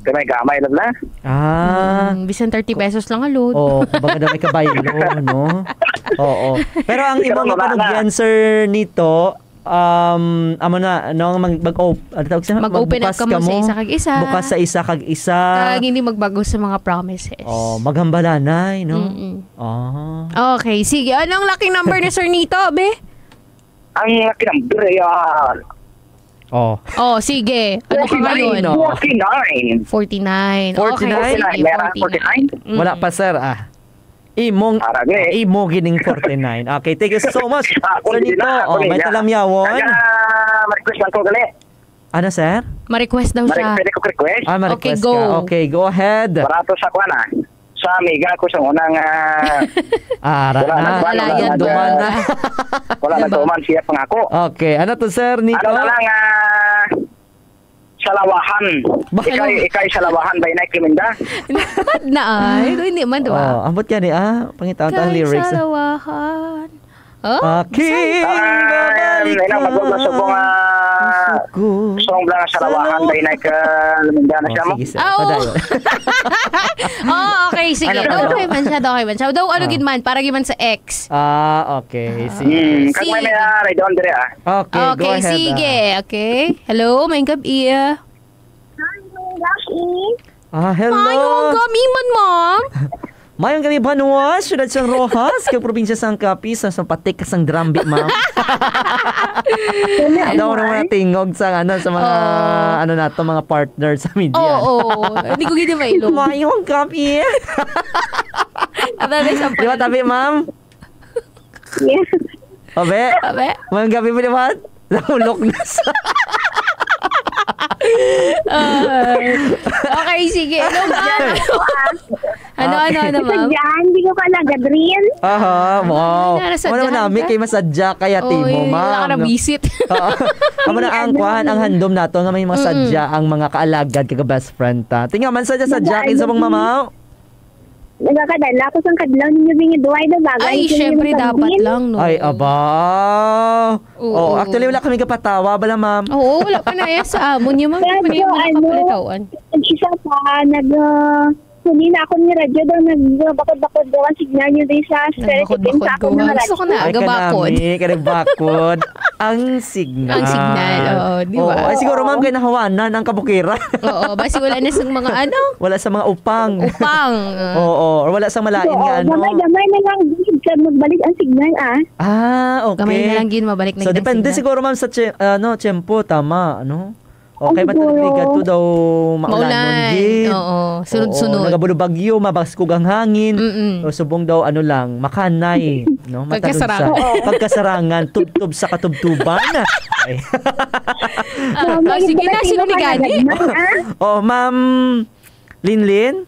Gamay-gamay lang na. Ah. Mm, bisan thirty pesos lang, alo. Oh, kumbaga daw may kabaylo, no? Oo. Pero ang Pero imong wala na. Ipanugyan, sir, nito, um, amo na, no, mag-, mag-op-, ano tawag siya? Mag-open up Magbukas ka mo sa kamo. Isa kag isa. Bukas sa isa kag isa. Kag hindi magbago sa mga promises. Oh, maghambalanay, no? Mm-mm. Ah. Okay, sige. Anong lucky number ni Sir Nito, be? Ang lucky number ay, ah, Oh. Oh, sige. Ano pa ngayon? Forty-nine, no? Forty-nine. Forty-nine? Okay, sige, Forty-nine. Meron forty-nine. Forty-nine? Mm. Wala pa, sir, ah. Imong, Arag, eh. Imo gining forty-nine. Okay, thank you so much, Ah, Sir Nito. Ako na, ako Oh, may na. Talamyawon. Kaya, ma-request lang ko gali. Ano, sir? Ma-request daw Ma-re-, siya. Pwede ko request? Ah, ma-request Okay, go. Ka. Okay, go ahead. Barato sa kuwan, ah. Sa amiga ko sa unang, ah, Ara wala na. Nagkuhan, wala Wala yan, nag-, duman na. Wala Diba? Nagtuman siya pangako. Okay, ano to, sir Nito? Ano na lang, ah, Salawahan. Ba, Ikay, ano? Ikay Salawahan by Nike Minda. Bad na ay. Ito hindi man, diba? Oh, ambot yan eh, ah. Pangitaon ta ang Ikay lyrics. Salawahan. Oh? Aking Ah, babalikan. Ina, magwag na subong, ah, Puso ko. Song lang sa lawahan, Salaw- dahil nagka-, lumindana Oh, siya mo. Sige, sir. Ah, oo. Padayon. Oh, okay, sige. Ano pa, Okay no? man siya, okay man siya. Daw, ano Ah. gid man, para gid man sa ex. Ah, okay. Ah. Sige. Hmm, kag may Sige. may, ah, ride on dire, ah. Okay, go Okay, ahead, sige. ah. Okay. Hello, may gabi. Hi, may gabi. Ah, hello. Mayong gabi man, ma'am. Mayong gabi, banwa, siyudad sang Roxas, kag probinsya sang Capiz, sa, sa patik sang drambi, ma'am. Wala Daw mo, naman ay? Tingog sa, ano, sa mga, Oo. ano nato, mga partner sa media. Oo, oo. Hindi ko gid mailog. Mayong gabi. Abay, may sampay. Di ba, tabi, ma'am? Yes. Abe? Abe? Mayong gabi mo naman. Nahulog na sa Ay. Okay, sige. Ano ba? Ano, ano, ano, ma'am? Sadya, hindi ko ka nagadril. Aha, wow. Ay, narasadyahan Wala naman namin ka. Kay masadya kaya Oy, timo, ma'am. Wala ka nabisit. Oo. Amo na ang Ano? Kuan, ang handom nato nga may mga Mm-mm. Sadya ang mga kaalagad kag best friend ta. Tinga man sadya, sadya, Wala, kin sa mong hindi. Mamaw. Nagakadala ko sang kadlaw ninyo, bini duway na bagay. Ay, Hindi syempre, nyo dapat mapansin. Lang, no? Ay, aba. Oo. Oh, actually, wala kami kapatawa. Bala, ma'am. Oo, wala pa na yan sa amon. Yung mga Pero, hindi mo ano, nakapalitawan. Ang isa pa, nag, ah, huli na ako ni radyo daw, nagbakod-bakod daw ang signal niyo din sa Spirit F M Nagbakod-bakod sa ako ko. Ng radyo. Gusto ko na, Ay, gabakod. Kanami, kanagbakod. Ang signal. Ang signal, oo, di ba? Oo. Ay, siguro, ma'am, kay nahawanan ang kabukiran. Oo, basi wala na sa mga ano? Wala sa mga upang. Upang. Oo, or wala sa malain Oo, nga ano. Gamay-gamay na lang gid kag magbalik ang signal, ah. Ah, okay. Gamay na lang gid, mabalik na So, gid ang depende signal. Siguro, ma'am, sa tse-, ano, tiyempo, tama, ano? Okay, Ay, siguro. Matuloy ka to daw maulanon Maulan. Gid. Oo, sunod-sunod. Oo, nagabulubagyo, mabaskog ang hangin. Mm-mm. O, subong daw, ano lang, makanay, no? Matarod sa Pagkasarang. Oo. Pagkasarangan, tubtob sa katubtuban. Ay. Ah, Ma'am, ah, sige na, sino ni gani? Ma'am, ah? Oh, Ma'am Linlin?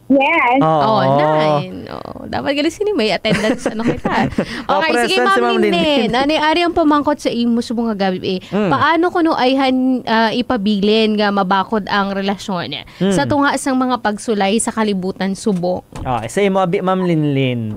Yes. Oo. Oh, nine. Oh, dapat gali sini may attendance ano kita. Oh, okay, sige, present si Ma'am Ma'am Linlin. Linlin. Ano ari ang pamangkot sa imo subong nga gabi? Mm. Paano kuno ay han, ah, ipabilin nga mabakod ang relasyon Mm. sa tunga sang mga pagsulay sa kalibutan subong? Ah, sa imo abi, Ma'am Linlin.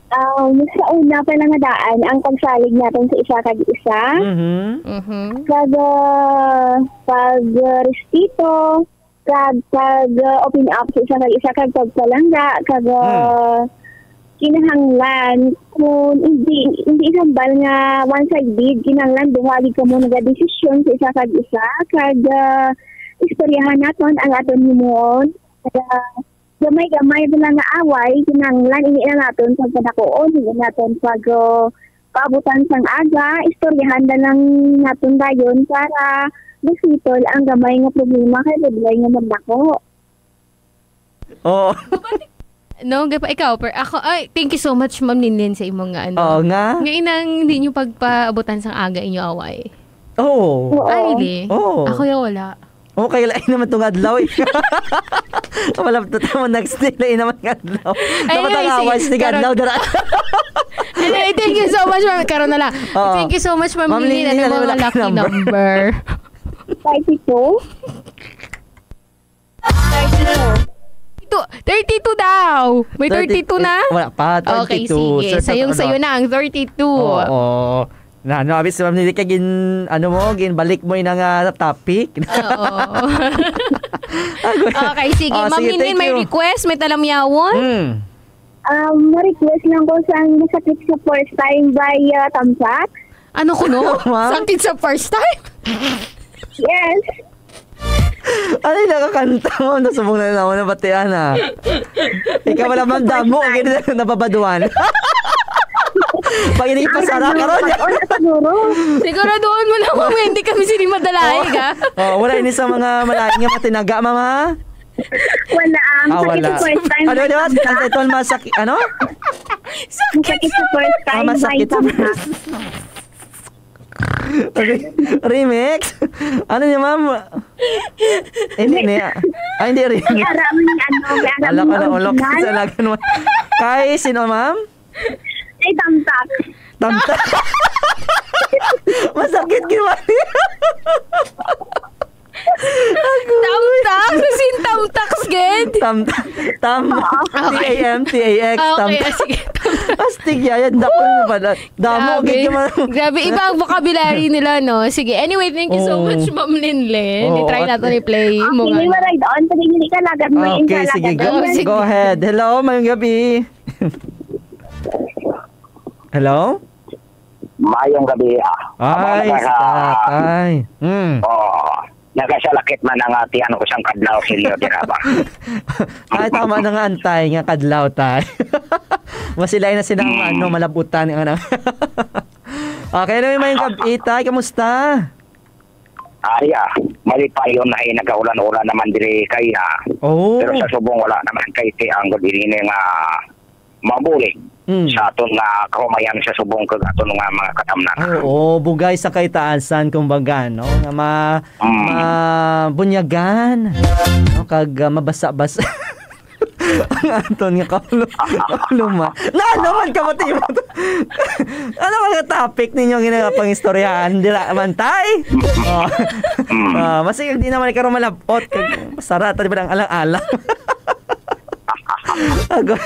Um, sa una pa lang nga daan, ang pagsalig natin sa isa kag isa. Mhm. Mhm. Kag, ah, pag, ah, respeto, kag pag, ah, open up sa isa kag isa, kag pagpalangga, kag, ah, Hmm. kinahanglan kung hindi, hindi hambal nga one-sided, kinahanglan duha gid kamo nagadesisyon sa isa kag isa, kag, ah, istoryahan naton ang aton himuon. Kag, ah, gamay-gamay pa lang nga away, kinahanglan ini na naton pagpadakuon, ini naton pag, ah, paabutan sang aga, istoryahan na lang naton dayon para masitol ang gamay nga problema kay pwede nga magdako. Oo. No, gapa ikaw, per, ako, ay, thank you so much, Ma'am Linlin, sa imong nga, ano. Oo nga. Nga inang hindi nyo pagpaabutan sang aga inyo away. Oo. Oo. Ay, di. Oo. Ako yung wala. Oh, kay lain naman tong adlaw eh. Wala pa tamo next day, lain naman nga adlaw. Ay, Dapat ang ay, awas sige, ni karon. Adlaw dara. Anyway, thank you so much, ma'am. Karon na lang. Oo. Thank you so much, Ma'am Ma'am Lilin. Lilin, Ano ano yung mga lucky lucky number? Number? Thirty-two. Thirty-two. Ito, thirty-two daw. May Thirty, thirty-two na? Eh, wala pa, Okay, twenty-two. Sige. Search Sayong-sayo natin, ano? Na ang thirty-two. Oo. Na, ano, abi si Ma'am Nini, kay gin-, ano mo, ginbalik mo ina nga topic. Oo. Agoy. Okay, sige. Oh, Ma'am sige, Nini, thank may you. request, may talamyawon? Hmm. Um, ma-request lang ko sang Masakit sa First Time by, uh, Tamsak. Ano ko, no? Ma'am? Sakit sa first time? Yes. Ano yung nakakanta mo? Nasubong na naman na batian, ah. Ikaw wala mang damo, kaya na nababaduan. Pag ini pasara ka ron. Ano siguro? Siguro doon mo na kung hindi kami sini madalaig, Oh, ah. oh, wala ini sa mga malaing nga matinaga, mama? Wala. Ah, Masakit wala. sa first time Ano by yun? Tamsak. Ang title, masakit, ano? Masakit sa first Ah, time by masakit sa Tamsak. first Okay. Remix? Ano niya, ma'am? Hindi niya. Ay, hindi rin. May aram ni ano, may aram Ala ni ka na, ulok. original. Sa lagan mo. Kay sino, ma'am? Kay Tamtak. Tamtak. Masakit ginawa niya. Tamtak? Sin Tamtak, gid? Tam, tam, Oo. T A M, T A X, Okay, tam. ah, sige. Astig, yayan, dako mo pala. Damo, Grabe. gid ka man. Grabe, iba ang vocabulary nila, no? Sige, anyway, thank you so Oo. much, Ma'am Linlin. Oo, I-try at natin i-play mo Okay, nga. Maray, doon. Pwede hindi ka lagad mo, yung Okay, ka sige, lagad go, mo. Oh, sige. go ahead. Hello, mayong gabi. Hello? Mayong gabi, ah. Amo Ay, na si ka. tatay. Hmm. Oh, nagasalakit man ang atihan ko sang kadlaw sa inyo, di na ba? Ay, tama na nga, antay, nga kadlaw, tay. Masilay na sila ang, Hmm. ano, malabutan, nga na. Okay, ano yung mayong gabi, tay? Kamusta? Ay, ah, malipayon na, eh, nagkaulan-ulan naman diri kay, ah, Oh. pero sa subong wala naman kay ti ang gud ini nga mabulig Mm. sa aton nga kahumayan sa subong kag aton nga mga katamnan. Ay, oo, bugay sa kaitaasan, kumbaga, no? Nga ma-, Mm. mabunyagan, no? Kag, ah, mabasa-basa ang aton nga kaulu-, kauluman. Na, ano man ka, mati mo to? Ano man nga topic ninyo nga nga pangistoryahan? Dira man, tay? Oh. Mm. Ah, masig di naman ikaw malabot. Kag sarata, di ba, ang alang-alang? Ago-,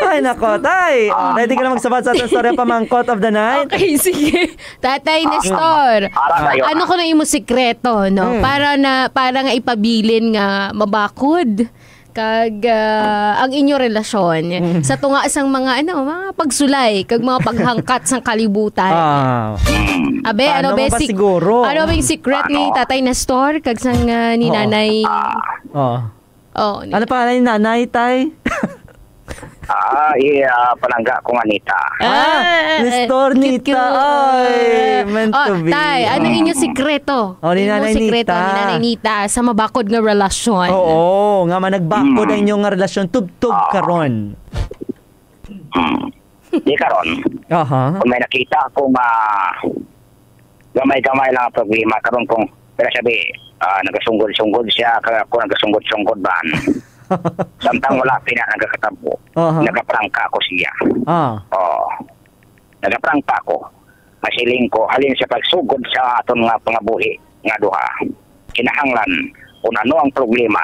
ay, nako, tay. Ah. Ready ka na magsabat sa ating story, pamangkot of the night? Okay, sige. Tatay Ah. Nestor, Para sa'yo. ano ko na imo sikreto, no? Hmm. Para na, para nga ipabilin nga mabakod kag, ah, ang inyo relasyon Hmm. sa tunga sang mga, ano, mga pagsulay kag mga paghangkat sang kalibutan. Ah. Hmm. Abe, Paano ano, mo be, ba sik-, siguro? ano ba yung secret ni Ano? Tatay Nestor kag sang, ah, ni Oo. Nanay? Ah. Oh. Oh, Ano Nita. pangalan ni Nanay, Tay? Ah, iya, palangga ko nga Nita. Ah, Ah, Mister cute, Nita. cute. Ay, meant Oh, to be. Tay, ano Mm. inyo sikreto? Oh, ni Inyo Nanay sikreto ni Nita. Nanay Nita sa mabakod nga relasyon? Oo, nga man nagbakod Mm. ang inyong nga relasyon tubtob Ah. karon. Mm. Di karon, Aha. kung may nakita ko nga gamay-gamay lang ang problema, karon kung, pero sabi, ah, nagasunggod-sunggod siya, kag ako nagasunggod-sunggod man. Samtang wala pina nagakatabo, Aha. nagaprangka ako siya. Ah. Oh. Nagaprangka ako. Masiling ko, halin sa pagsugod sa aton nga pangabuhi nga duha, kinahanglan kung ano ang problema,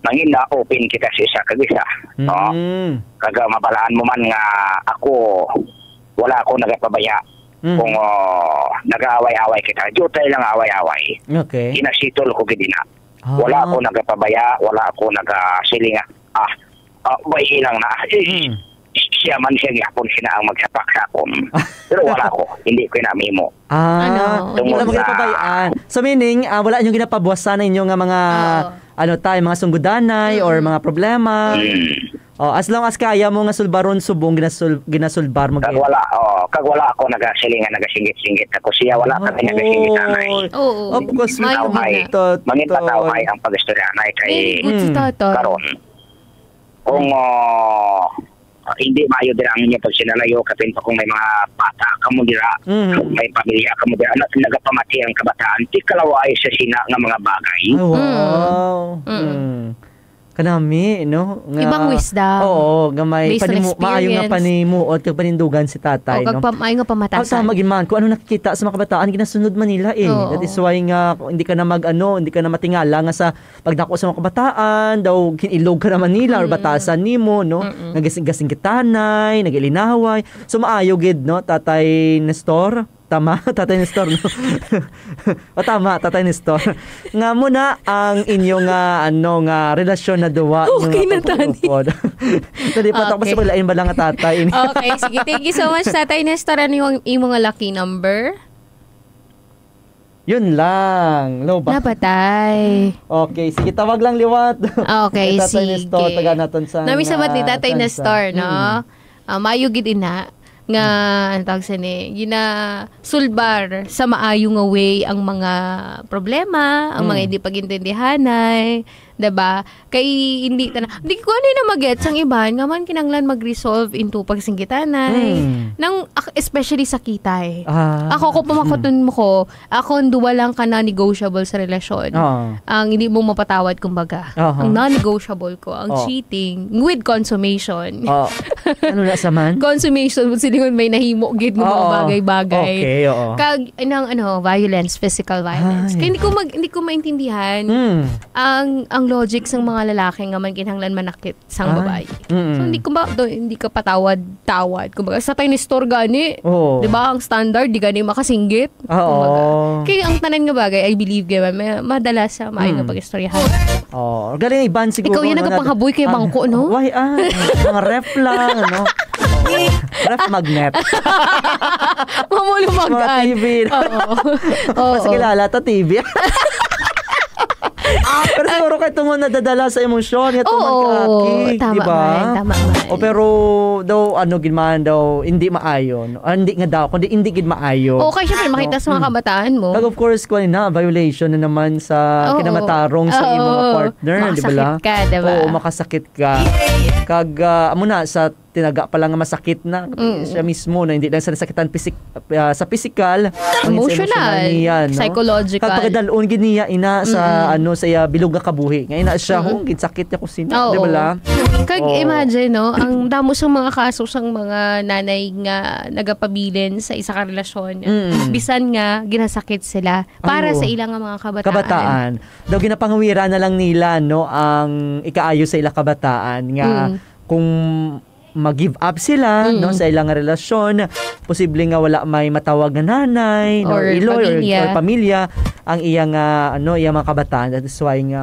mangina open kita sa isa kag isa, no? Mm. Kag, ah, mabalaan mo man nga ako, wala ako nagapabaya Mhm. kung, oh, nag-aaway-away kita. Diutay lang away-away. Okay. Ginasitol ko gid ina. Ah. Wala ako nagapabaya, wala ako nagasiling nga, "Ah, ah, bay lang na." Eh, Mm. siya man siya gyapon sina ang magsapak sa akon. Pero wala ko, hindi ko na mimo. Ah, Ano? wala Tungod mo na ginapabayaan. So, meaning, ah, wala nyo ginapabuwasan na inyo nga mga, Oo. ano, tay, mga sunggudanay or Mm. mga problema. Mm. Oh, as long as kaya mo nga sulbaron subong ginasul-, ginasulbar mo Kag gid. wala, oh, kag wala ako nagasiling nga nagasinggit-singgit ako siya, wala kami Oy. nagasinggit anay. Oo. Of course, Maayo Tawhay. gid na. Tot-, Mangin tot-, patawhay ang pag-istorya anay kay Very good si Mm. Tata. karon. Kung, oh, hindi maayo dira ang inyong pagsinalayo, kapin pa kung may mga bata kamo dira, Mm. may pamilya kamo dira, na, nagapamati ang kabataan, ti kalaway sa sina nga mga bagay. Ay, wow. Mm. Mm. Mm. Kanami, no? Nga, Ibang wisdom. Oo, nga may Based on panimu-, maayo nga experience. panimuot kag panindugan si tatay, O, kag no? pam-, ay nga pamatasan. Ang tama gid man, kung ano nakikita sa mga kabataan, ginasunod man nila, eh. Oo. That is why nga, kung hindi ka na mag-, ano, hindi ka na matingala nga sa pagdako sa mga kabataan, daw kinilog ka naman nila or Mm. batasan nimo, no? Mm-mm. Nagasing-gasing kitanay, nagalinaway. So, maayo gid, no, Tatay Nestor? Tama, Tatay Nestor, no? O, tama, Tatay Nestor. Nga mo na ang inyo nga, ano, nga relasyon na duwa, inyo Okay nga na, Tani. pagkaupod. Nalipat ako Okay. sa paglain ba lang nga tatay? Okay, sige. Thank you so much, Tatay Nestor. Ano yung imo nga lucky number? Yun lang. Low ba? Napatay. Okay, sige, tawag lang liwat. Okay, Tatay sige. Nestor, taga naton sa Nami sa mat ni nga Tatay Tansa. Nestor, no? Mm. Ah, maayo gid ina nga, ang tawag sa ni, ginasulbar sa maayo nga way ang mga problema, ang mga Mm. hindi pag-intindihanay, diba? Kay hindi ta na, hindi ko ano na mag-gets ang iban, nga man kinanglan mag-resolve into pagsinggitanay. Mm. Nang, ak-, especially sa kitay. Ah. Ako, kung Mm. pamakuton mo ko, ako, ang duwa lang ka na negotiable sa relasyon. Oo. Ang hindi mo mapatawad, kumbaga. Aha. Ang non-negotiable ko, ang Oo. cheating with consummation. Oo. Ano na sa man? Consummation, silingon may nahimo gid nga mga Oo. bagay-bagay. Okay, oo. Kag, nang, ano, violence, physical violence. Ay. Kaya hindi ko mag-, hindi ko maintindihan Mm. ang, ang logic sang mga lalaki nga man kinahanglan manakit sang Ay. babayi. Mm-mm. So, hindi ko ba, do, hindi ka patawad-tawad. Kumbaga, sa Tatay Nestor gani, Oo. di ba, ang standard, di gani makasinggit. Oo. Kumbaga. Kaya ang tanan nga bagay, I believe, di ba, may, madala sa maayo nga Mm. pag-istoryahan. Oo. Galing iban siguro, Ikaw yan no, nagapanghaboy kay ah, Bangko, no? Why, ah, mga ref lang, no? Ref magnet. Mamulumag-an. Mga T V. Oo. Oo. Mas kilala ta T V. Pero siguro kay tungod nadadala sa emosyon, nga Oo, tungod ka, Aki, tama di ba? man, tama man. O, pero daw, ano gid man daw, hindi maayo, no? Ah, hindi nga daw, kundi hindi gid maayo. O, kay syempre, makita No? sa mga Mm. kabataan mo. Kag of course, kuwan na, violation na naman sa Oo. kinamatarong sa Oo. imo nga partner, di ba la? Makasakit ka, di ba? Oo, makasakit ka. Kag, ah, amo na, sa tinaga pa lang nga masakit na, Mm. siya mismo, no? Hindi lang sa nasakitan pisik-, ah, sa pisikal, ang sa Emotional, emosyonal niya, no? psychological. Kag pagadalon gid niya ina sa, Mm. ano, sa iya bilog nga kabuhi. Nga ina siya, Mm. "Oh, ginsakit niya ko sina," Oo. di ba la? Kag Oo. imagine, no, ang damo sa mga kaso sang mga nanay nga nagapabilin sa isa ka relasyon. Mm. Bisan nga ginasakit sila para Ay, oo. sa ilang nga mga kabataan. Kabataan. Daw ginapangawiran na lang nila, no, ang ikaayo sa ilang kabataan nga Mm. kung mag-give up sila, Mm. no, sa ilang relasyon, posible nga wala may matawag nga nanay, no, Or iloy, or, pamilya. or pamilya, ang iyang, ah, ano, iyang mga kabataan. That is why nga,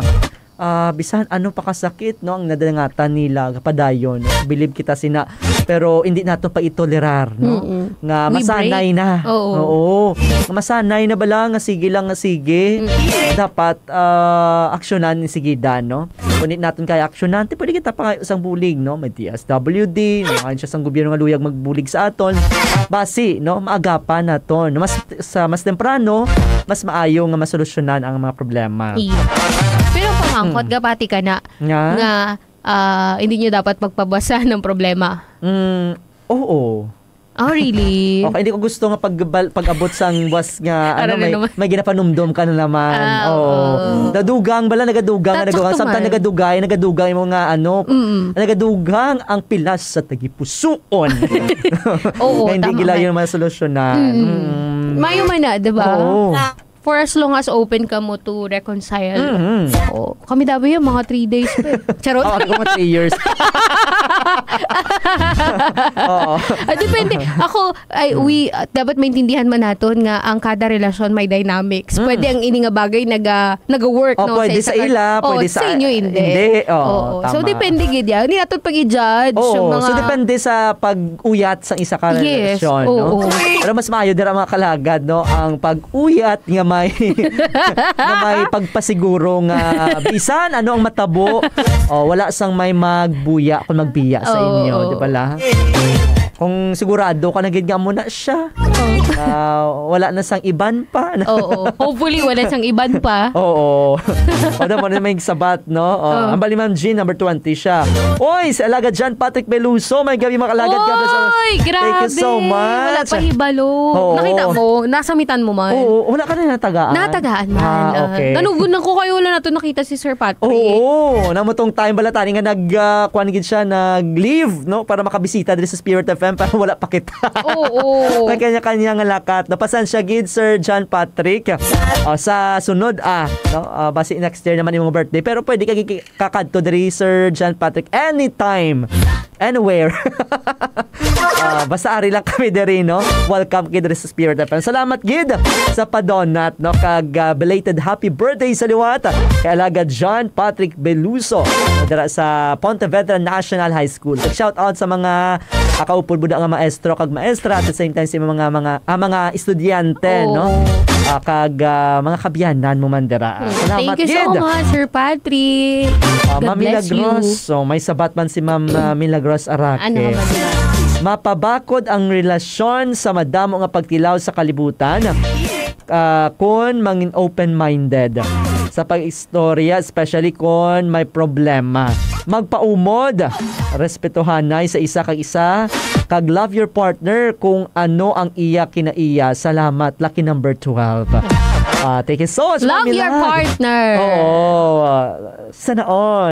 ah, bisan ano pa kasakit, no, ang nadangatan nila, padayon, believe kita sina, pero hindi nato pa itolerar, no, Mm-mm. nga We masanay break. na. Oo. Oo. Nga masanay na bala, nga sige lang, nga sige. Mm-mm. Dapat, ah, aksyonan ni sigida, no? Kung di naton kaya aksyonan, ti pwede kita pa isang bulig, no? May D S W D, no? Ayon siya sang gobyerno nga luyag magbulig sa aton. Basi, no? Maagapan naton, no? Mas, sa mas temprano, mas maayo nga masolusyonan ang mga problema. Iya. Pero pamangkot, Hmm. gapati ka na Nga? nga, ah, hindi nyo dapat pagpabasa ng problema. Mm, oo. Oh, really? Okay, hindi ko gusto nga pag-, pag-abot sang was nga, Ara ano, na may, naman. may ginapanumdom ka na naman. Ah, Oo. oo. Nadugang, bala, nagadugang, Ta-, nagadugang. sakto Samtang man. nagadugang, nagadugang yung mga, ano, Mm. nagadugang ang pilas sa tagipusuon. Oo, Nga hindi tama gila man. yung mga solusyonan. Mm. Mm. Mayo man na, di ba? Oo. For as long as open ka mo to reconcile. Mm-hmm. Oo. Kami daw yun, mga three days pa eh. Charot. Oo, ako mga three years. Oo. Ah, depende. Ako, ay, Mm. we, ah, dapat maintindihan man naton nga ang kada relasyon may dynamics. Mm. Pwede ang ini nga bagay naga, naga-work, Oh, no, pwede sa sa isa ka ila, Oh, pwede sa sa inyo, hindi. hindi. Oo, Oo. So, tama. depende gid yan. Hindi naton pag-i-judge Oo, yung mga so depende sa pag-uyat sa isa ka Yes, relasyon, no? oo. Pero mas maayo dira, mga kalagad, no, ang pag-uyat nga may, nga may pagpasiguro nga bisan ano ang matabo, oh, wala sang may magbuya kung magbiya sa Oo, inyo, oo. di ba la? Kung sigurado ka na gid nga mo na siya, Oo. ah, wala na sang iban pa, no? Oo. Hopefully, wala sang iban pa. Oo. O, daw mo na may sabat, no? O, Oo. ang bali, Ma'am Jean, number twenty siya. Oy, si Alagad John Patrick Beluso, may gabi, mga kalagad. God bless. Oy, Thank you so grabe. much. Wala pa hibalo. Oo. Nakita mo, nasamitan mo man. Oo, wala ka na natagaan? Natagaan man. Ah, Ah, okay. nanugon lang ko kayo, wala na to nakita si Sir Patrick. Oo, namutong time bala tani nga nag, ah, kuwan gid siya, nag-leave, no, para makabisita diri sa Spirit F M, pero wala pa kita. Oo. May kanya-kanya nga lakat. Napasensya gid, Sir John Patrick. Ah, sa sunod, ah, no, ah, basi next year naman yung birthday. Pero pwede ka gi-, kakadto diri, Sir John Patrick, anytime, anywhere. Ah, basta ari lang kami diri, no? Welcome gid diri sa Spirit F M. Salamat gid sa padonat, no? Kag, ah, belated happy birthday sa liwat kay Alagad John Patrick Beluso dira sa Pontevedra National High School. Kag shout out sa mga, ah, kaupod mo nga maestro kag maestra, at the same time sa mga, mga, ah, mga estudyante, no? Oo. Ah, kag, ah, mga kaabyanan mo man dira. Salamat Thank you gid. So much, Sir Patrick. Ah, God Ma'am bless Milagros, you. So may sabat man si Ma'am, ah, Milagros Araque. Ano naman yan? Mapabakod ang relasyon sa madamo nga pagtilaw sa kalibutan, ah, kon mangin open-minded sa pag-istorya, especially kon may problema. Magpaumod, respetuhanay sa isa kag isa, kag love your partner kung ano ang iya kinaiya. Salamat, lucky number twelve. Ah, thank you so much, Love Ma'am your Milagros. Partner. Oo. Sana all.